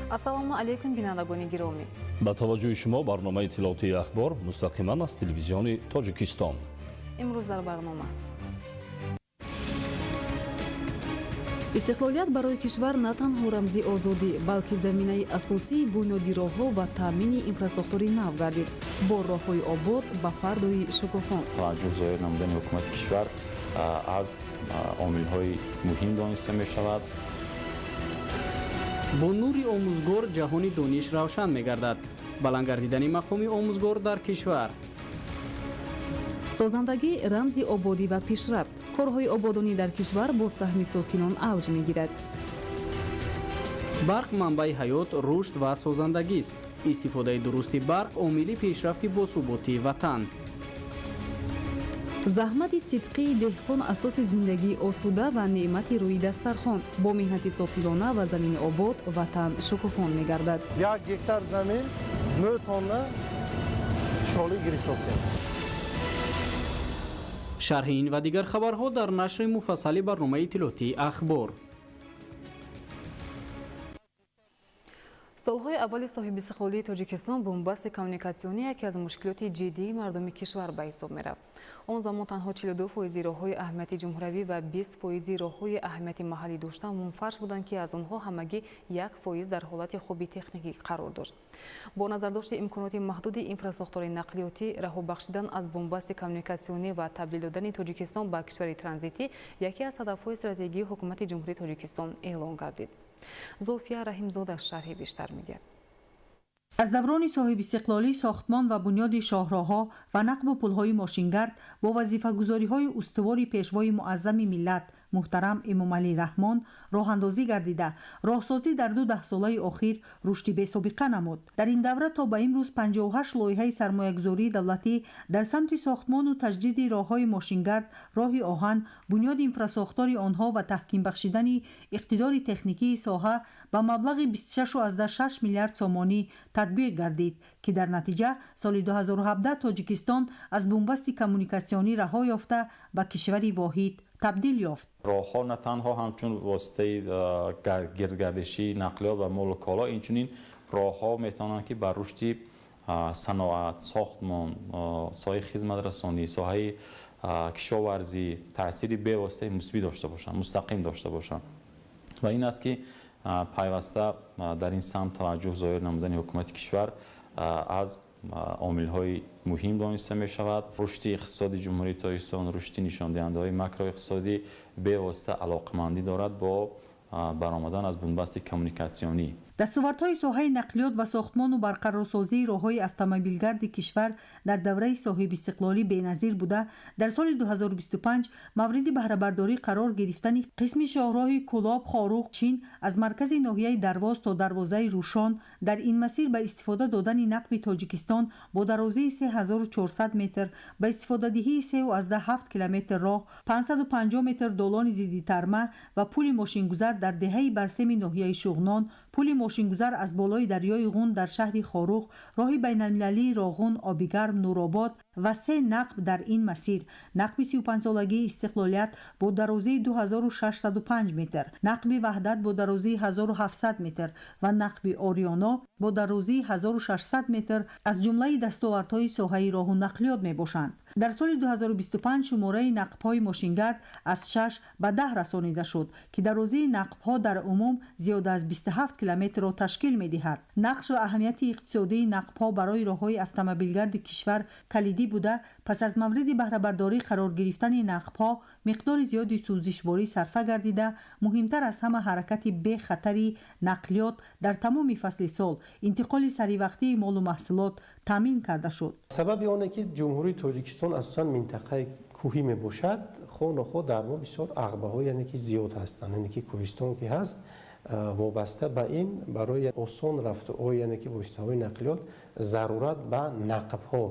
Ассалому алайкум, бинандагони гиромӣ. Ба таваҷҷӯҳи шумо барномаи иттилоотии «Ахбор» мустақиман аз Телевизиони Тоҷикистон. Имрӯз дар барнома: Истиқлолият барои кишвар на танҳо рамзи озодӣ, балки заминаи асосии бунёди роҳҳо ва таъмини инфрасохтори нав гардид. Бо роҳҳои обод ба фардои шукуфон. Таваҷҷӯҳ зоҳир намудани ҳукумати кишвар аз омилҳои муҳим дониста мешавад. Бо нури омӯзгор ҷаҳони дониш равшан мегардад. Баланд гардидани мақоми омӯзгор дар кишвар. Созандагӣ рамзи ободӣ ва пешрафт. Корҳои ободонӣ дар кишвар бо саҳми сокинон авҷ мегирад. Барқ манбаи ҳаёт, рушд ва созандагист. Истифодаи дурусти барқ омили пешрафти босуботии ватан. Заҳмати сидқии деҳқон асоси зиндагии осуда ва неъмати рӯи дастархон. Бо меҳнати софдилона ва замини обод ватан шукуфон мегардад. 1 гектар замин 9 тонна шолӣ гирифтосем. Шарҳи ин ва дигар хабарҳо дар нашри муфассали барномаи иттилоотии «Ахбор». Солҳои аввали соҳибистиқлолии Тоҷикистон бунбасти коммуникатсионӣ яке аз мушкилоти ҷиддии мардуми кишвар ба ҳисоб мерафт. Он замон танҳо 42 фоизи роҳҳои аҳамияти ҷумҳуриявӣ ва 20 фоизи роҳҳои аҳамияти маҳаллӣ дошта мунфарш буданд, ки аз онҳо ҳамагӣ 1 фоиз дар ҳолати хуби техникӣ қарор дошт. Бо назардошти имконоти маҳдуди инфрасохтори нақлиётӣ, раҳо бахшидан аз бунбасти коммуникатсионӣ ва табдил додани Тоҷикистон ба кишвари транзитӣ яке аз ҳадафҳои стратегии Ҳукумати Ҷумҳурии Тоҷикистон эълон гардид. Зулфия Раҳимзода шарҳи бештар медиҳад. Аз даврони соҳибистиқлолӣ сохтмон ва бунёди шоҳроҳҳо ва нақбу пулҳои мошингард бо вазифагузориҳои устувори Пешвои муаззами миллат муҳтарам Эмомалӣ Раҳмон роҳандозӣ гардида, роҳсозӣ дар ду даҳсолаи охир рушди бесобиқа намуд. Дар ин давра то ба имрӯз 58 лоиҳаи сармоягузории давлатӣ дар самти сохтмону таҷдиди роҳҳои мошингард, роҳи оҳан, бунёди инфрасохтори онҳо ва таҳким бахшидани иқтидори техникии соҳа ба маблағи 26,6 миллиард сомонӣ татбиқ гардид, ки дар натиҷа соли 2017 Тоҷикистон аз бунбасти коммуникатсионӣ раҳо ёфта, ба кишвари воҳид табдил ёфт. Роҳҳо на танҳо ҳамчун воситаи гирдгардишии нақлиёт ва молу коло, инчунин роҳҳо метавонанд, ки ба рушди саноат, сохтмон, соҳаи хизматрасонӣ, соҳаи кишоварзӣ таъсири бевоситаи мусбӣ дошта бошанд, мустақим дошта бошанд. Ва ин аст, ки пайваста дар ин самт таваҷҷӯҳ зоҳир намудани ҳукумати кишвар аз омилҳои муҳим дониста мешавад. Рушди иқтисоди Ҷумҳурии Тоҷикистон, рушди нишондиҳандаҳои макроиқтисодӣ бевосита алоқамандӣ дорад бо баромадан аз бунбасти коммуникатсионӣ. Дастовардҳои соҳаи нақлиёт ва сохтмону барқарорсозии роҳҳои автомобилгарди кишвар дар давраи соҳибистиқлолӣ беназир буда, дар соли 2025 мавриди баҳрабардорӣ қарор гирифтани қисми шоҳроҳи Кӯлоб, Хоруғ, Чин аз маркази ноҳияи Дарвоз то дарвозаи Рӯшон, дар ин масир ба истифода додани нақби Тоҷикистон бо дарозии 3400 метр, ба истифодадиҳии 3,7 километр роҳ, 550 метр долони зиддитарма ва пули мошингузар дар деҳаи Барсеми ноҳияи Шуғнон, пули мошингузар аз болои дарёи Ғун дар шаҳри Хоруғ, роҳи байналмилалии Роғун, Обигарм, Нуробод ва се нақб дар ин масир: нақби 35-солагии истиқлолият бо дарозии 2605 метр, нақби Ваҳдат бо дарозии 1700 метр ва нақби Ориёно бо дарозии 1600 метр аз ҷумлаи дастовардҳои соҳаи роҳу нақлиёт мебошанд. Дар соли 2025 шумораи нақбҳои мошингард аз 6 ба 10 расонида шуд, ки дарозии нақбҳо дар умум зиёда аз 27 километрро ташкил медиҳад. Нақш ва аҳамияти иқтисодии нақбҳо барои роҳҳои автомобилгарди кишвар калидӣ буда, пас аз мавриди баҳрабардорӣ қарор гирифтани нақбҳо миқдори зиёди сӯзишворӣ сарфа гардида, муҳимтар аз ҳама, ҳаракати бехатари нақлиёт дар тамоми фасли сол, интиқоли саривақтии молу маҳсулот таъмин карда шуд. Сабаби оне ки Ҷумҳурии Тоҷикистон асосан минтақаи кӯҳӣ мебошад, хоҳ нохоҳ дар мо бисёр ағбаҳо, яъне ки зиёд ҳастанд, яъне ки кӯҳистон ки ҳаст, вобаста ба ин барои осон рафтуо, яъне ки воситаҳои нақлиёт, зарурат ба нақбҳо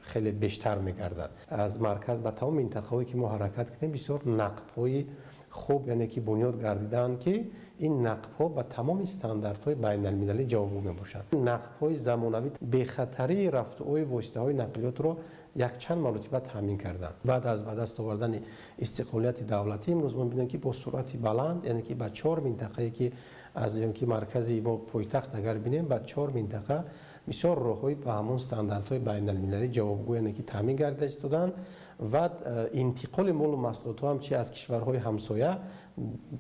хеле бештар мегардад. Аз марказ ба тамоми минтақаҳое ки мо ҳаракат кунем, бисёр нақбҳои хуб, яъне ки бунёд гардидаанд, ки ин нақбҳо ба тамоми стандартҳои байналмилалӣ ҷавобгӯ мебошанд. Нақбҳои замонавӣ бехатарии рафтуои воситаҳои нақлиётро якчанд маротиба таъмин карданд. Баъд аз ба даст овардани истиқлолияти давлатӣ имрӯз мо мебинем, ки бо суръати баланд, яъне ки ба чор минтақае ки Аз ки маркази мо, пойтахт агар бинем, ба чор минтақа бисёр роҳҳои ба ҳамон стандартҳои байналмилалӣ ҷавобгӯ, яъне ки таъмин гардида истоданд ва интиқоли молу маҳсулотҳо ҳам чи аз кишварҳои ҳамсоя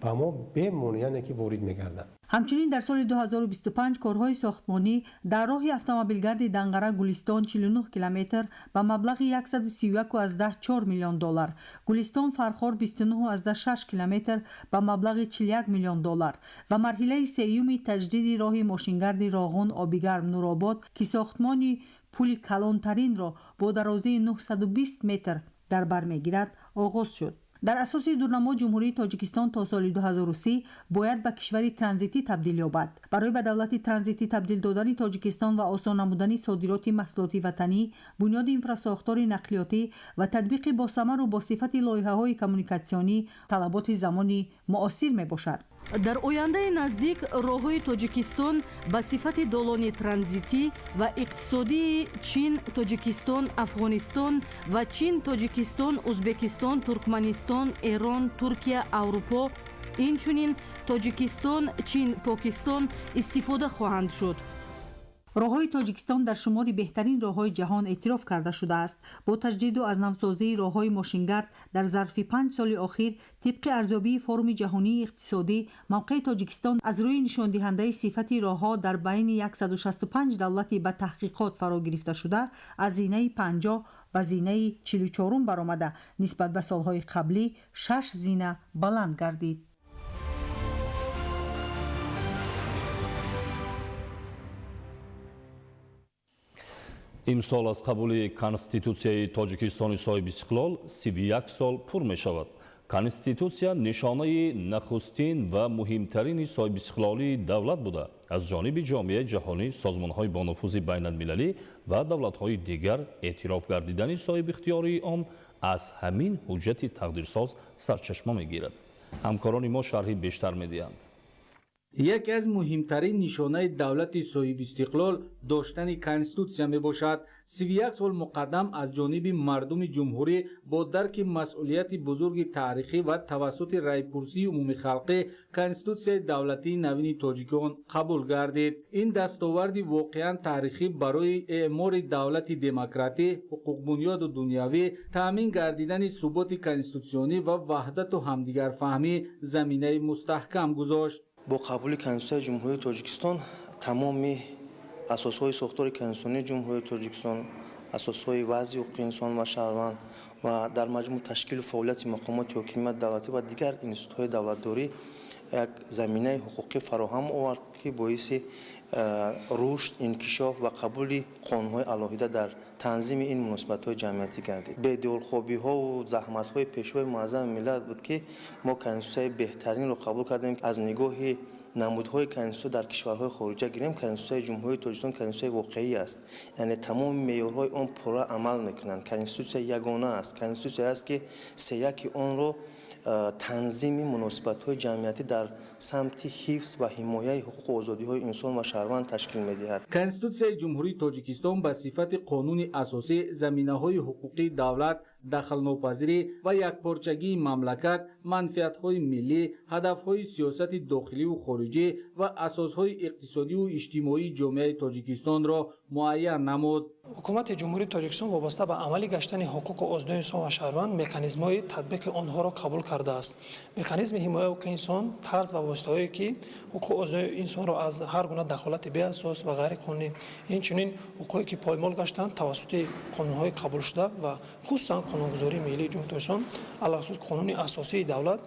ба мо бемонеъ, яъне ки ворид мегарданд. Ҳамчунин дар соли 2025 корҳои сохтмонӣ дар роҳи автомобилгарди Данғара Гулистон 49 километр ба маблағи 131,4 миллион доллар, Гулистон Фархор 29,6 километр ба маблағи 41 миллион доллар ва марҳилаи сеюми таҷдиди роҳи мошингарди Роғун Обигарм Нуробод, ки сохтмони пули калонтаринро бо дарозии 920 метр дар бар мегирад, оғоз шуд. Дар асоси дурнамо Ҷумҳурии Тоҷикистон то соли 2030 бояд ба кишвари транзитӣ табдил ёбад. Барои ба давлати транзитӣ табдил додани Тоҷикистон ва осон намудани содироти маҳсулоти ватанӣ, бунёди инфрасохтори нақлиётӣ ва татбиқи босамару бо сифати лоиҳаҳои коммуникатсионӣ талаботи замони муосир мебошад. Дар ояндаи наздик роҳҳои Тоҷикистон ба сифати долони транзитӣ ва иқтисодии Чин Тоҷикистон Афғонистон ва Чин Тоҷикистон Узбекистон Туркманистон Эрон Туркия Аврупо, инчунин Тоҷикистон Чин Покистон истифода хоҳанд шуд. Роҳҳои Тоҷикистон дар шумори беҳтарин роҳҳои ҷаҳон эътироф карда шудааст. Бо таҷдиду аз навсозии роҳҳои мошингард дар зарфи 5 соли охир, тибқи арзёбии Форуми ҷаҳонии иқтисодӣ, мавқеи Тоҷикистон аз рӯи нишондиҳандаи сифати роҳҳо дар байни 165 давлати ба таҳқиқот фаро гирифташуда аз зинаи 50 ба зинаи 44 баромада, нисбат ба солҳои қаблӣ шаш зина баланд гардид. Имсол аз қабули Конститутсияи Тоҷикистони соҳибистиқлол 31 сол пур мешавад. Конститутсия нишонаи нахустин ва муҳимтарини соҳибистиқлолии давлат буда, аз ҷониби ҷомеаи ҷаҳонӣ, созмонҳои бонуфузи байналмилалӣ ва давлатҳои дигар эътироф гардидани соҳибихтиёрии он аз ҳамин ҳуҷҷати тақдирсоз сарчашма мегирад. Ҳамкорони мо шарҳи бештар медиҳанд. Яке аз муҳимтарин нишонаи давлати соҳибистиқлол доштани конститутсия мебошад. 31 сол муқаддам аз ҷониби мардуми ҷумҳурӣ бо дарки масъулияти бузурги таърихӣ ва тавассути райпурсии умумихалқӣ Конститутсияи давлатии навини тоҷикон қабул гардид. Ин дастоварди воқеан таърихӣ барои эъмори давлати демократӣ, ҳуқуқбунёду дунявӣ, таъмин гардидани суботи конститутсионӣ ва ваҳдату ҳамдигарфаҳмӣ заминаи мустаҳкам гузошт. Бо қабули Конститутсияи Ҷумҳурии Тоҷикистон тамоми асосҳои сохтори конститутсионии Ҷумҳурии Тоҷикистон, асосҳои вазъи ҳуқуқи инсон ва шаҳрванд ва дар маҷмӯъ ташкилу фаъолияти мақомоти ҳокимияти давлатӣ ва дигар институтҳои давлатдорӣ як заминаи ҳуқуқӣ фароҳам овард, ки боиси рушд, инкишоф ва қабули қонунҳои алоҳида дар танзими ин муносибатҳои ҷамъиятӣ гардид. Бедорхобиҳову заҳматҳои Пешвои муаззами миллат буд, ки мо конститутсияи беҳтаринро қабул кардем. Аз нигоҳи намудҳои конститутсия дар кишварҳои хориҷа гирем, Конститутсияи Ҷумҳурии Тоҷикистон конститутсияи воқеӣ аст, яъне тамоми меъёрҳои он пурра амал мекунанд. Конститутсия ягона аст, конститутсия аст, ки сеяки онро танзими муносибатҳои ҷамъиятӣ дар самти ҳифз ва ҳимояи ҳуқуқу озодиҳои инсон ва шаҳрванд ташкил медиҳад. Конститутсияи Ҷумҳурии Тоҷикистон ба сифати қонуни асосӣ заминаҳои ҳуқуқии давлат, дахлнопазирӣ ва якпорчагии мамлакат, манфиатҳои миллӣ, ҳадафҳои сиёсати дохиливу хориҷӣ ва асосҳои иқтисодиву иҷтимоии ҷомеаи Тоҷикистонро муайян намуд. Ҳукумати Ҷумҳурии Тоҷикистон вобаста ба амалӣ гаштани ҳуқуқу озодии инсон ва шаҳрванд механизмҳои татбиқи онҳоро қабул кардааст. Механизми ҳимояи ҳуқуқи инсон тарз ва воситаҳое, ки ҳуқуқу озодии инсонро аз ҳар гуна дахолати беасос ва ғайриқонунӣ, инчунин ҳуқуқҳое, ки поймол гаштанд, тавассути қонунҳои қабулшуда ва хусусан қонунгузории миллии Ҷумҳурии Тоҷикистон, алалхусус қонуни асосии давлат,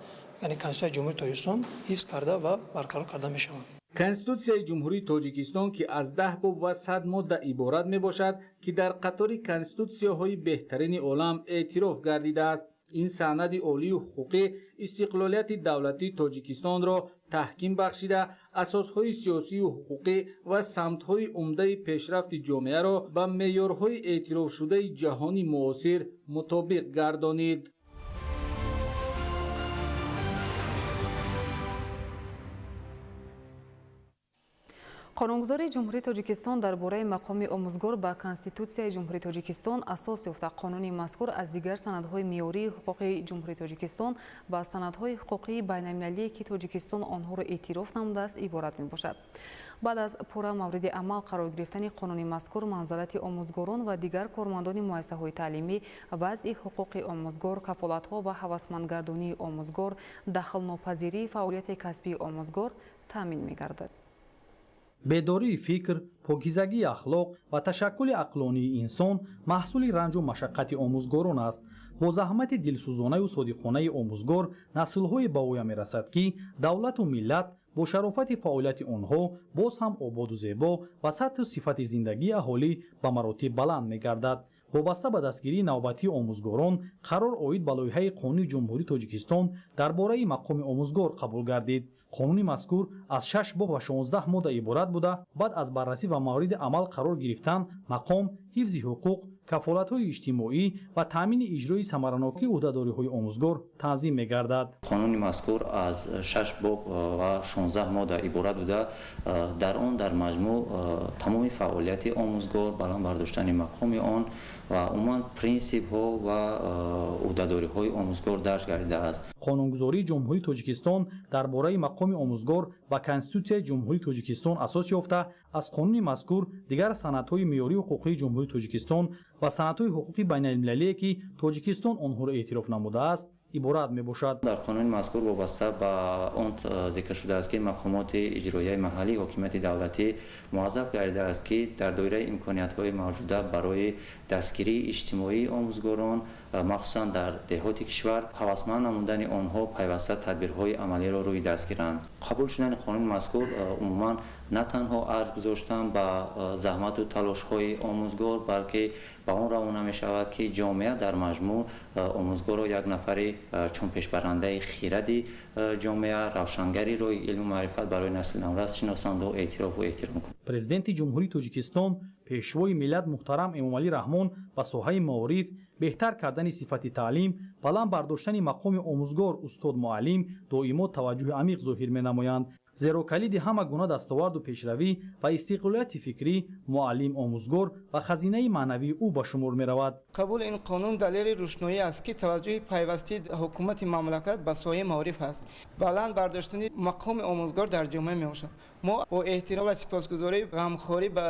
яъне Конститутсияи Ҷумҳурии Тоҷикистон, ҳифз карда ва барқарор карда мешаванд. Конститутсияи Ҷумҳурии Тоҷикистон, ки аз 10 боб ва 100 модда иборат мебошад, ки дар қатори конститутсияҳои беҳтарини олам эътироф гардидааст. Ин санади олию ҳуқуқӣ истиқлолияти давлатии Тоҷикистонро таҳким бахшида, асосҳои сиёсию ҳуқуқӣ ва самтҳои умдаи пешрафти ҷомеаро ба меъёрҳои эътирофшудаи ҷаҳони муосир мутобиқ гардонид. Қонунгузории Ҷумҳурии Тоҷикистон дар бораи мақоми омӯзгор ба Конститутсияи Ҷумҳурии Тоҷикистон асос ёфта. Қонуни мазкур аз дигар санадҳои меъёрии ҳуқуқии Ҷумҳурии Тоҷикистон ва санадҳои ҳуқуқии байналмилалие, ки Тоҷикистон онҳоро эътироф намудааст, иборат мебошад. Баъд аз пурра мавриди амал қарор гирифтани қонуни мазкур, манзалати омӯзгорон ва дигар кормандони муассисаҳои таълимӣ, вазъи ҳуқуқи омӯзгор, кафолатҳо ва ҳавасмандгардонии омӯзгор, дахлнопазирии фаъолияти касбии омӯзгор таъмин мегардад. Бедории фикр, покизагии ахлоқ ва ташаккули ақлонии инсон маҳсули ранҷу машаққати омӯзгорон аст. Бо заҳмати дилсӯзонаю содиқонаи омӯзгор наслҳое ба воя мерасад, ки давлату миллат бо шарофати фаъолияти онҳо боз ҳам ободу зебо ва сатҳу сифати зиндагии аҳолӣ ба маротиб баланд мегардад. Вобаста ба дастгирии навбатии омӯзгорон қарор оид ба лоиҳаи Қонуни Ҷумҳурии Тоҷикистон дар бораи мақоми омӯзгор қабул гардид. Қонуни мазкур аз 6 боб ва 16 модда иборат буда, баъд аз баррасӣ ва мавриди амал қарор гирифтан мақом, ҳифзи ҳуқуқ, кафолатҳои иҷтимоӣ ва таъмини иҷрои самаранокии ӯҳдадориҳои омӯзгор танзим мегардад. Қонуни мазкур аз 6 боб ва 16 модда иборат буда, дар он дар маҷмӯъ тамоми фаъолияти омӯзгор, баланд бардоштани мақоми он ва умуман принсипҳо ва ӯҳдадориҳои омӯзгор дарҷ гардидааст. Қонунгузории Ҷумҳурии Тоҷикистон дар бораи мақоми омӯзгор ба Конститутсияи Ҷумҳурии Тоҷикистон асос ёфта, аз қонуни мазкур дигар санадҳои меъёрии ҳуқуқии Ҷумҳурии Тоҷикистон ва санадҳои ҳуқуқии байналмилалие, ки Тоҷикистон онҳоро эътироф намудааст, иборат мебошад. Дар қонуни мазкур вобаста ба он зикр шудааст, ки мақомоти иҷроияи маҳаллии ҳокимияти давлатӣ муаззаф гардидааст, ки дар доираи имкониятҳои мавҷуда барои дастгирии иҷтимоии омӯзгорон, махсусан дар деҳоти кишвар, ҳавасманд намудани онҳо пайваста тадбирҳои амалиро рӯи даст гиранд. Қабул шудани қонуни мазкур умуман на танҳо арҷ гузоштан ба заҳмату талошҳои омӯзгор, балки ба он равона мешавад, ки ҷомеа дар маҷмӯъ омӯзгорро як нафари чун пешбарандаи хиради ҷомеа, равшангари роҳи илму маърифат барои насли наврас шиносанду эътирофу эҳтиром кунад. Президенти Ҷумҳурии Тоҷикистон, Пешвои миллат муҳтарам Эмомалӣ Раҳмон ба соҳаи маориф, беҳтар кардани сифати таълим, баланд бардоштани мақоми омӯзгор, устод, муаллим доимо таваҷҷӯҳи амиқ зоҳир менамоянд. Зеро калиди ҳама гуна дастоварду пешравӣ ва истиқлолияти фикрӣ муаллим, омӯзгор ва хазинаи маънавии ӯ ба шумор меравад. Қабули ин қонун далели рӯшноӣ аст, ки таваҷҷӯҳи пайвастии ҳукумати мамлакат ба соҳаи маориф аст. Баланд бардоштани мақоми омӯзгор дар ҷомеа мебошад. Мо бо эҳтиром ва сипосгузорӣ ғамхорӣ ба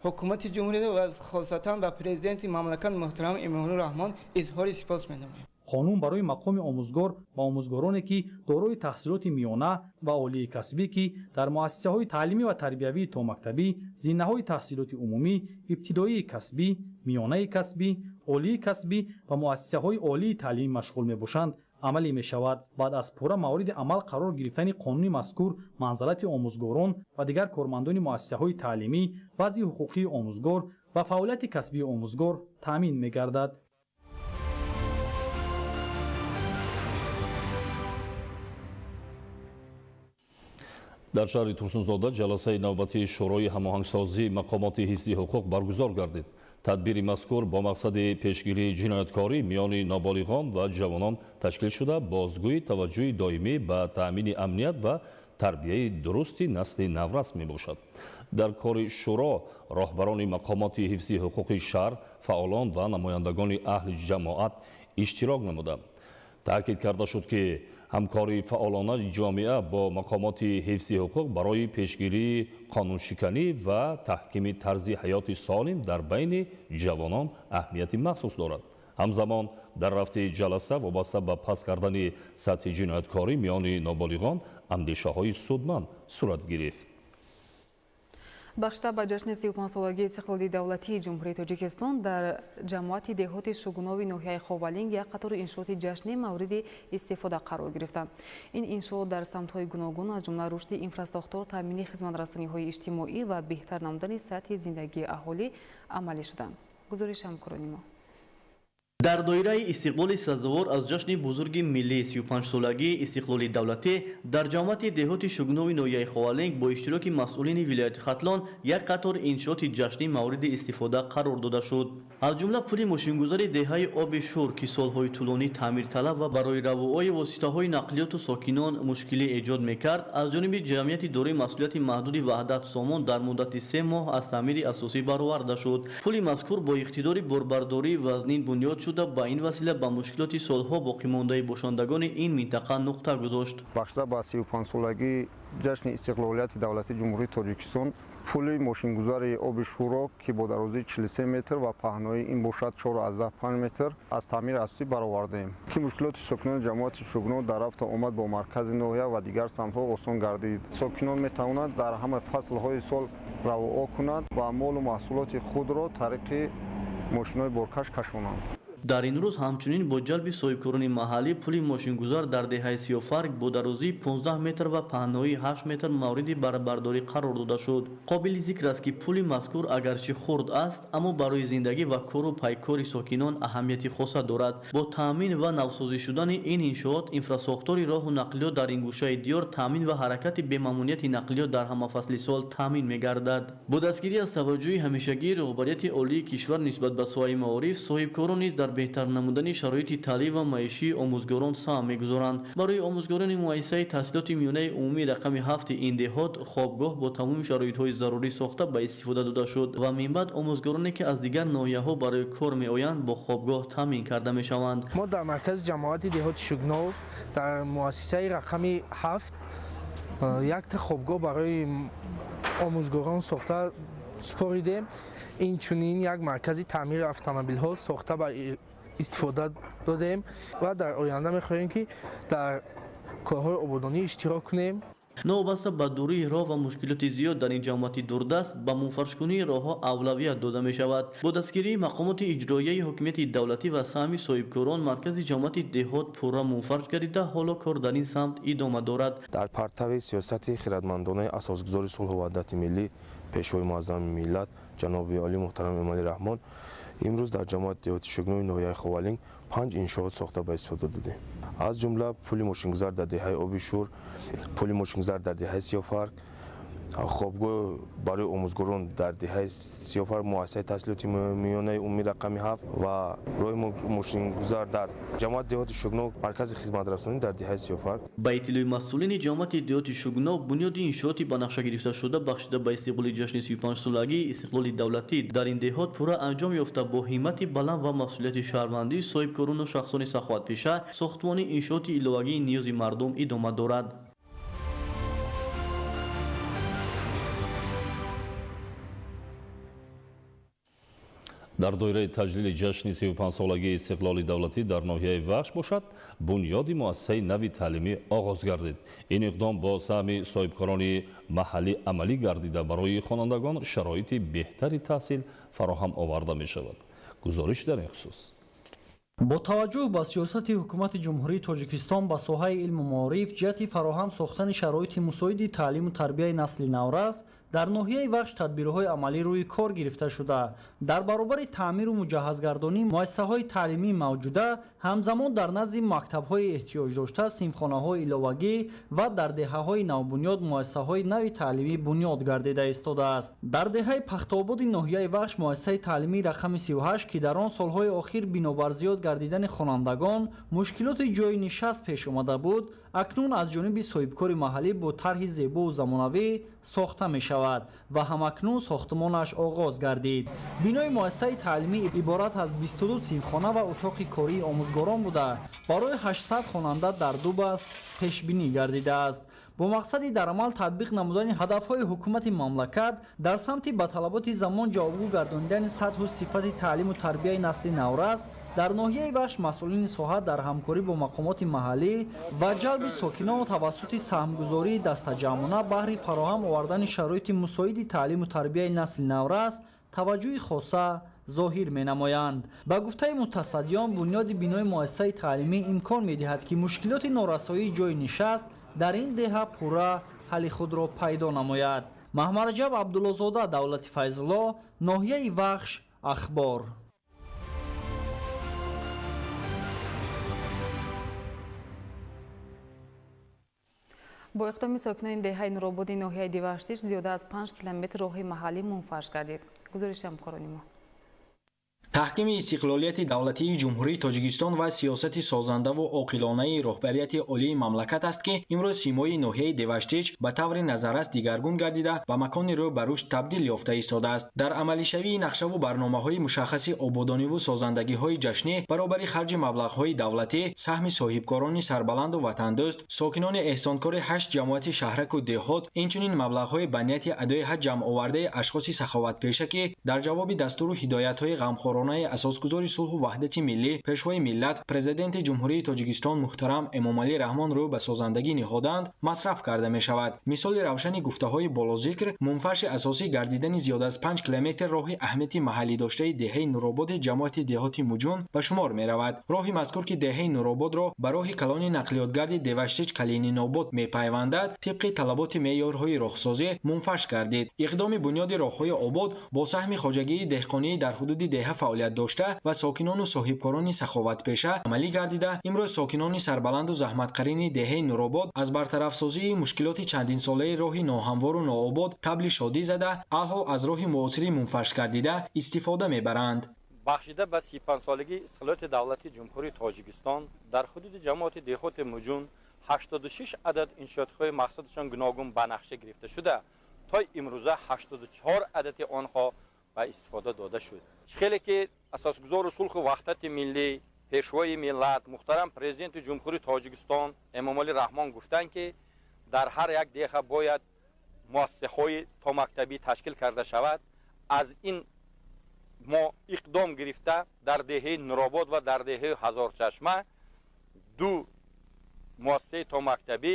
ҳукумати ҷумҳурӣ ва хосатан ба президенти мамлакат муҳтарам Эмомалӣ Раҳмон изҳори сипос менамоем. Қонун барои мақоми омӯзгор ва омӯзгороне, ки дорои таҳсилоти миёна ва олии касбӣ, ки дар муассисаҳои таълимӣ ва тарбиявии томактабӣ, зинаҳои таҳсилоти умумӣ, ибтидоии касбӣ, миёнаи касбӣ, олии касбӣ ва муассисаҳои олии таълимӣ машғул мебошанд, амалӣ мешавад. Баъд аз пурра мавриди амал қарор гирифтани қонуни мазкур манзалати омӯзгорон ва дигар кормандони муассисаҳои таълимӣ, вазъи ҳуқуқии омӯзгор ва фаъолияти касбии омӯзгор таъмин мегардад. Дар шаҳри Турсунзода ҷаласаи навбатии Шӯрои ҳамоҳангсозии мақомоти ҳифзи ҳуқуқ баргузор гардид. Тадбири мазкур бо мақсади пешгирии ҷинояткорӣ миёни ноболиғон ва ҷавонон ташкил шуда, бозгӯи таваҷҷӯҳи доимӣ ба таъмини амният ва тарбияи дурусти насли наврас мебошад. Дар кори шӯро роҳбарони мақомоти ҳифзи ҳуқуқи шаҳр, фаъолон ва намояндагони аҳли ҷамоат иштирок намуданд. Таъкид карда шуд, ки ҳамкории фаъолонаи ҷомеа бо мақомоти ҳифзи ҳуқуқ барои пешгирии қонуншиканӣ ва таҳкими тарзи ҳаёти солим дар байни ҷавонон аҳамияти махсус дорад. Ҳамзамон дар рафти ҷаласа вобаста ба паст кардани сатҳи ҷинояткорӣ миёни ноболиғон андешаҳои судманд сурат гирифт. Бахшида ба ҷашни 35-солагии истиқлоли давлатии Ҷумҳурии Тоҷикистон дар ҷамоати деҳоти Шугунови ноҳияи Ховалинг як қатори иншооти ҷашнӣ мавриди истифода қарор гирифтанд. Ин иншоот дар самтҳои гуногун, аз ҷумла рушди инфрасохтор, таъмини хизматрасониҳои иҷтимоӣ ва беҳтар намудани сатҳи зиндагии аҳолӣ амалӣ шуданд. Гузориши ҳамкорони мо. Дар доираи истиқлоли сазовор аз ҷашни бузурги миллии 35-солагии истиқлоли давлатӣ дар ҷамоати деҳоти Шугнови ноҳияи Ховалинг бо иштироки масъулини вилояти Хатлон як қатор иншооти ҷашнӣ мавриди истифода қарор дода шуд. Аз ҷумла пули мошингузари деҳаи Оби Шур, ки солҳои тӯлонӣ таъмирталаб ва барои равуои воситаҳои нақлиёту сокинон мушкилӣ эҷод мекард, аз ҷониби ҷамъияти дорои масъулияти маҳдуди Ваҳдат Сомон дар муддати 3 моҳ аз таъмири асосӣ бароварда шуд. Пули мазкур бо иқтидори борбардории вазнин бунёд шуда, ба ин васила ба мушкилоти солҳо боқимондаи бошандагони ин минтақа нуқта гузошт. Бахшида ба 35-солагии ҷашни истиқлолияти давлатии Ҷумҳурии Тоҷикистон пули мошингузари Оби Шӯро, ки бо дарозии 43 метр ва паҳнои ин бошад 4,5 метр, аз таъмири асосӣ баровардаем, ки мушкилоти сокинони ҷамоати Шугнов дар рафту омад бо маркази ноҳия ва дигар самтҳо осон гардид. Сокинон метавонанд дар ҳама фаслҳои сол равоа кунанд ва молу маҳсулоти худро тариқи мошинҳои боркаш кашонанд. Дар ин рӯз ҳамчунин бо ҷалби соҳибкорони маҳаллӣ пули мошингузар дар деҳаи Сиёфарг бо дарозии 15 метр ва паҳноии 8 метр мавриди баҳрабардорӣ қарор дода шуд. Қобили зикр аст, ки пули мазкур агарчи хурд аст, аммо барои зиндагӣ ва кору пайкори сокинон аҳамияти хоса дорад. Бо таъмин ва навсозӣ шудани ин иншоот инфрасохтори роҳу нақлиёт дар ин гӯшаи диёр таъмин ва ҳаракати бемамониати нақлиёт дар ҳама фасли сол таъмин мегардад. Бо дастгирӣ аз таваҷҷӯҳи ҳамешагии роҳбарияти олии кишвар нисбат ба соҳаи маориф, соҳибкорон низ дар беҳтар намудани шароити таълим ва маишии омӯзгорон саҳм мегузоранд. Барои омӯзгорони муассисаи таҳсилоти миёнаи умумӣ рақами 7 ин деҳот хобгоҳ бо тамоми шароитҳои зарурӣ сохта ба истифода дода шуд ва минбаъд омӯзгороне, ки аз дигар ноҳияҳо барои кор меоянд, бо хобгоҳ таъмин карда мешаванд. Мо дар маркази ҷамоати деҳоти Шугнов дар муассисаи рақами 7 якта хобгоҳ барои омӯзгорон сохта супоридем. Инчунин як маркази таъмири автомобилҳо сохта ба истифода додем ва дар оянда мехоҳем, ки дар корҳои ободонӣ иштирок кунем. Новобаста ба дурии роҳ ва мушкилоти зиёд дар ин ҷамоати дурдаст ба мунфаршкунии роҳҳо авлавият дода мешавад. Бо дастгирии мақомоти иҷроияи ҳокимияти давлатӣ ва саҳми соҳибкорон маркази ҷамоати деҳот пурра мунфарш гардида, ҳоло кор дар ин самт идома дорад. Дар партави сиёсати хирадмандонаи асосгузори сулҳу ваҳдати миллӣ, пешвои муаззами миллат, ҷаноби олӣ муҳтарам Эмомалӣ Раҳмон, имрӯз дар ҷамоати деҳоти Шугнови ноҳияи Ховалинг 5 иншоот сохта ба истифода додем. Аз ҷумла пули мошингузар дар деҳаи Оби Шур, пули мошингузар дар деҳаи Сиёфарг, хобгоҳ барои омӯзгорон дар деҳаи Сиёфарг, муассисаи таҳсилоти миёнаи умумӣ рақами 7 ва роҳи мошингузар дар ҷамоати деҳоти Шугнов, маркази хизматрасонӣ дар деҳаи Сиёфарг. Ба иттилои масъулини ҷамоати деҳоти Шугнов, бунёди иншооти ба нақша гирифташуда бахшида ба истиқболи ҷашни 35-солагии истиқлоли давлатӣ дар ин деҳот пурра анҷом ёфта, бо ҳиммати баланд ва масъулияти шаҳрвандӣ, соҳибкорону шахсони саховатпеша сохтмони иншооти иловагии ниёзи мардум идома дорад. Дар доираи таҷлили ҷашни 35-солагии истиқлоли давлатӣ дар ноҳияи Вахш бошад, бунёди муассисаи нави таълимӣ оғоз гардид. Ин иқдом бо саҳми соҳибкорони маҳаллӣ амалӣ гардида, барои хонандагон шароити беҳтари таҳсил фароҳам оварда мешавад. Гузориш дар ин хусус. Бо таваҷҷӯҳ ба сиёсати ҳукумати Ҷумҳурии Тоҷикистон ба соҳаи илму маориф ҷиҳати фароҳам сохтани шароити мусоиди таълиму тарбияи насли наврас дар ноҳияи Вахш тадбирҳои амалӣ рӯи кор гирифта шуда, дар баробари таъмиру муҷаҳҳазгардонии муассисаҳои таълимии мавҷуда, ҳамзамон дар назди мактабҳои эҳтиёҷдошта синфхонаҳои иловагӣ ва дар деҳаҳои навбунёд муассисаҳои нави таълимӣ бунёд гардида истодааст. Дар деҳаи Пахтободи ноҳияи Вахш муассисаи таълимии рақами 38, ки дар он солҳои охир бинобар зиёд гардидани хонандагон мушкилоти ҷойи нишаст пеш омада буд, акнун аз ҷониби соҳибкори маҳаллӣ бо тарҳи зебову замонавӣ сохта мешавад ва ҳамакнун сохтмонаш оғоз гардид. Бинои муассисаи таълимӣ иборат аз 22 синфхона ва утоқи кории омӯзгорон буда, барои 800 хонанда дар ду баст пешбинӣ гардидааст. Бо мақсади дар амал татбиқ намудани ҳадафҳои ҳукумати мамлакат дар самти ба талаботи замон ҷавобгӯ гардонидани сатҳу сифати таълиму тарбияи насли наврас дар ноҳияи Вахш масъулини соҳа дар ҳамкорӣ бо мақомоти маҳаллӣ ва ҷалби сокинон тавассути саҳмгузории дастаҷамъона баҳри фароҳам овардани шароити мусоиди таълиму тарбияи насли наврас таваҷҷӯҳи хоса зоҳир менамоянд. Ба гуфтаи мутасаддиён, бунёди бинои муассисаи таълимӣ имкон медиҳад, ки мушкилоти норасоии ҷойи нишаст дар ин деҳа пурра ҳалли худро пайдо намояд. Маҳмараҷаб Абдуллозода, Давлати Файзулло, ноҳияи Вахш, Ахбор. Бо иқдоми сокинони деҳаи Нурободи ноҳияи Деваштич зиёда аз 5 километр роҳи маҳаллӣ мунфарш гардид. Гузориши ҳамкорони мо. Таҳкими истиқлолияти давлатии Ҷумҳурии Тоҷикистон ва сиёсати созандаву оқилонаи роҳбарияти олии мамлакат аст, ки имрӯз симои ноҳияи Деваштич ба таври назаррас дигаргун гардида, ба макони рӯ ба рушд табдил ёфта истодааст. Дар амалишавии нақшаву барномаҳои мушаххаси ободониву созандагиҳои ҷашнӣ баробари харҷи маблағҳои давлатӣ, саҳми соҳибкорони сарбаланду ватандӯст, сокинони эҳсонкори 8 ҷамоати шаҳраку деҳот, инчунин маблағҳои ба нияти адои ҳаҷ ҷамъовардаи ашхоси саховатпеша, ки дар ҷавоби дастуру ҳидоятҳои ғамхорона асосгузори сулҳу ваҳдати миллӣ, пешвои миллат, президенти Ҷумҳурии Тоҷикистон муҳтарам Эмомалӣ Раҳмон рӯ ба созандагӣ ниҳоданд, масраф карда мешавад. Мисоли равшани гуфтаҳои болозикр мунфарши асосӣ гардидани зиёда аз 5 километр роҳи аҳамияти маҳаллӣ доштаи деҳаи Нурободи ҷамоати деҳоти Муҷун ба шумор меравад. Роҳи мазкур, ки деҳаи Нурободро ба роҳи калони нақлиётгарди Деваштич Калининобод мепайвандад, тибқи талаботи меъёрҳои роҳсозӣ мунфарш гардид. Иқдоми бунёди роҳҳои обод бо саҳми хоҷагии деҳқонӣ дар ҳудуди деҳа фаъолият дошта ва сокинону соҳибкорони саховатпеша амалӣ гардида, имрӯз сокинони сарбаланду заҳматқарини деҳаи Нуробод аз бартарафсозии мушкилоти чандинсолаи роҳи ноҳамвору нообод табли шодӣ зада, алҳол аз роҳи муосири мунфарш гардида истифода мебаранд. Бахшида ба 35-солагии истиқлолияти давлатии Ҷумҳурии Тоҷикистон дар ҳудуди ҷамоати деҳоти Муҷун 86 адад иншоотҳои мақсадашон гуногун ба нақша гирифта шуда, то имрӯза 84 адади онҳо ба истифода дода шуд. Хеле ки асосгузори сулҳу ваҳдати миллӣ, пешвои миллат, муҳтарам президенти Ҷумҳурии Тоҷикистон Эмомалӣ Раҳмон гуфтанд, ки дар ҳар як деҳа бояд муассисаҳои томактабӣ ташкил карда шавад. Аз ин мо иқдом гирифта дар деҳаи Нуробод ва дар деҳаи Ҳазорчашма 2 муассисаи томактабӣ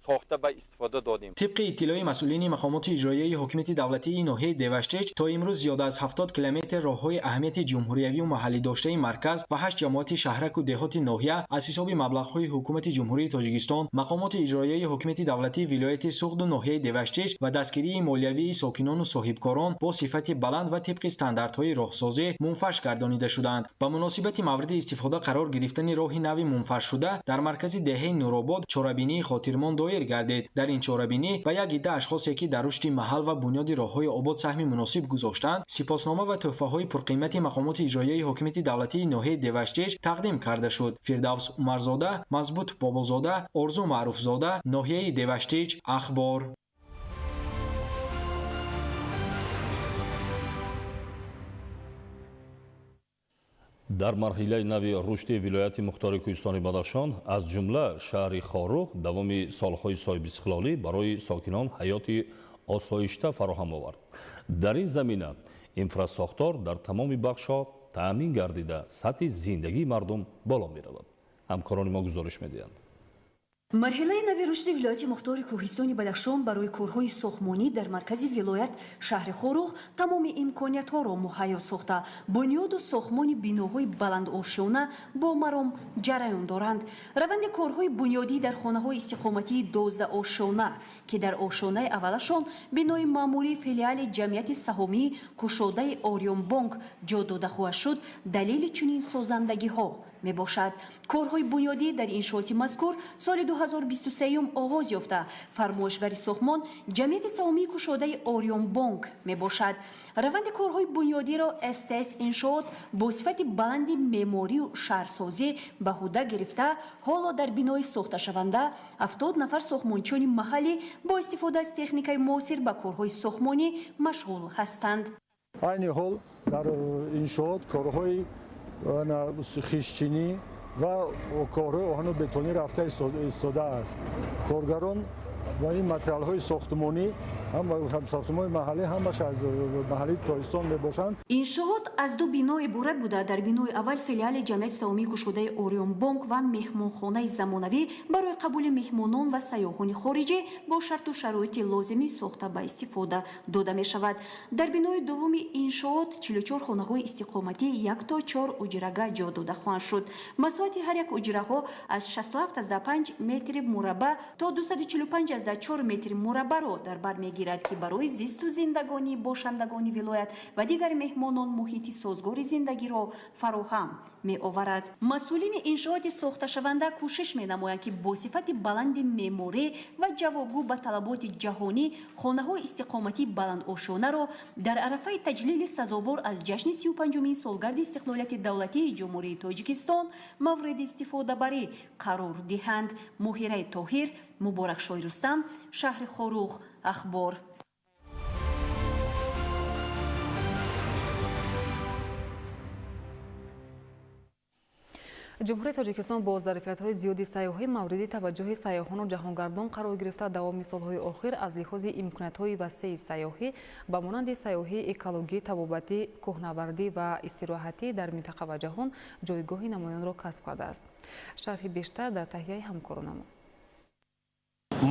сохта ба истифода додем. Тибқи иттилои масъулини мақомоти иҷроияи ҳокимияти давлатии ноҳияи Деваштич, то имрӯз зиёда аз 70 километр роҳҳои аҳамияти ҷумҳуриявию маҳаллӣ доштаи марказ ва 8 ҷамоати шаҳраку деҳоти ноҳия аз ҳисоби маблағҳои ҳукумати Ҷумҳурии Тоҷикистон, мақомоти иҷроияи ҳокимияти давлатии вилояти Суғду ноҳияи Деваштич ва дастгирии молиявии сокинону соҳибкорон бо сифати баланд ва тибқи стандартҳои роҳсозӣ мунфарш гардонида шуданд. Ба муносибати мавриди истифода қарор гирифтани роҳи нави мунфаршшуда дар маркази деҳаи Нуробод чорабинии хотирмон доир гардид. Дар ин чорабинӣ ба як идда ашхосе, ки дар рушди маҳал ва бунёди роҳҳои обод саҳми муносиб гузоштанд, сипоснома ва тӯҳфаҳои пурқимати мақомоти иҷроияи ҳокимияти давлатии ноҳияи Деваштич тақдим карда шуд. Фирдавс Умарзода, Мазбут Бобозода, Орзу Маъруфзода, ноҳияи Деваштич, Ахбор. Дар марҳилаи нави рушди вилояти мухтори Кӯҳистони Бадахшон, аз ҷумла шаҳри Хоруғ, давоми солҳои соҳибистиқлолӣ барои сокинон ҳаёти осоишта фароҳам овард. Дар ин замина инфрасохтор дар тамоми бахшҳо таъмин гардида, сатҳи зиндагии мардум боло меравад. Ҳамкорони мо гузориш медиҳанд. Марҳилаи нави рушди вилояти мухтори Кӯҳистони Бадахшон барои корҳои сохтмонӣ дар маркази вилоят шаҳри Хоруғ тамоми имкониятҳоро муҳайё сохта, бунёду сохтмони биноҳои баландошёна бо маром ҷараён доранд. Раванди корҳои бунёдӣ дар хонаҳои истиқоматии 12 ошёна, ки дар ошёнаи аввалашон бинои маъмурии филиали ҷамъияти саҳомии кушодаи Ориёнбонк ҷо дода хоҳад шуд, далели чунин созандагиҳо мебошад. Корҳои бунёдӣ дар иншооти мазкур соли 2023 оғоз ёфта, фармоишгари сохтмон ҷамъияти саҳомии кушодаи Ориёнбонк мебошад. Раванди корҳои бунёдиро СТС Иншоот бо сифати баланди меъморию шаҳрсозӣ ба ҳуда гирифта, ҳоло дар бинои сохташаванда 70 нафар сохтмончиёни маҳаллӣ бо истифода аз техникаи муосир ба корҳои сохтмонӣ машғул ҳастанд. Айни ҳол дар иншоот корҳои хишчинӣ ва корҳои оҳану бетонӣ рафта истодааст. Коргарон ва ин материалҳои сохтмонӣ, сохтмони маҳаллӣ, ҳамаш аз маҳаллии Тоҷикистон мебошанд. Иншоот аз ду бино иборат буда, дар бинои аввал филиали ҷамъияти саҳомии кушодаи Ориёнбонк ва меҳмонхонаи замонавӣ барои қабули меҳмонон ва сайёҳони хориҷӣ бо шарту шароити лозимӣ сохта ба истифода дода мешавад. Дар бинои дуввуми иншоот 44 хонаҳои истиқоматӣ як то чор уҷрага ҷо дода хоҳанд шуд. Масоҳати ҳар як уҷраҳо аз 67,5 метри мураббаъ то 245 5,4 метри мураббаъро дар бар мегирад, ки барои зисту зиндагонии бошандагони вилоят ва дигар меҳмонон муҳити созгори зиндагиро фароҳам меоварад. Масъулини иншооти сохташаванда кӯшиш менамоянд, ки бо сифати баланди меъморӣ ва ҷавобгӯ ба талаботи ҷаҳонӣ хонаҳои истиқоматии баландошонаро дар арафаи таҷлили сазовор аз ҷашни 35-умин солгарди истиқлолияти давлатии Ҷумҳурии Тоҷикистон мавриди истифодабарӣ қарор диҳанд. Муҳираи Тоҳир, Муборакшоҳи Рустам, шаҳри Хоруғ, Ахбор. Ҷумҳурии Тоҷикистон бо зарфиятҳои зиёди сайёҳӣ мавриди таваҷҷӯҳи сайёҳону ҷаҳонгардон қарор гирифта, давоми солҳои охир аз лиҳози имкониятҳои васеи сайёҳӣ ба монанди сайёҳии экологӣ, табобатӣ, кӯҳнавардӣ ва истироҳатӣ дар минтақа ва ҷаҳон ҷойгоҳи намоёнро касб кардааст. Шарҳи бештар дар таҳияи ҳамкоронамон.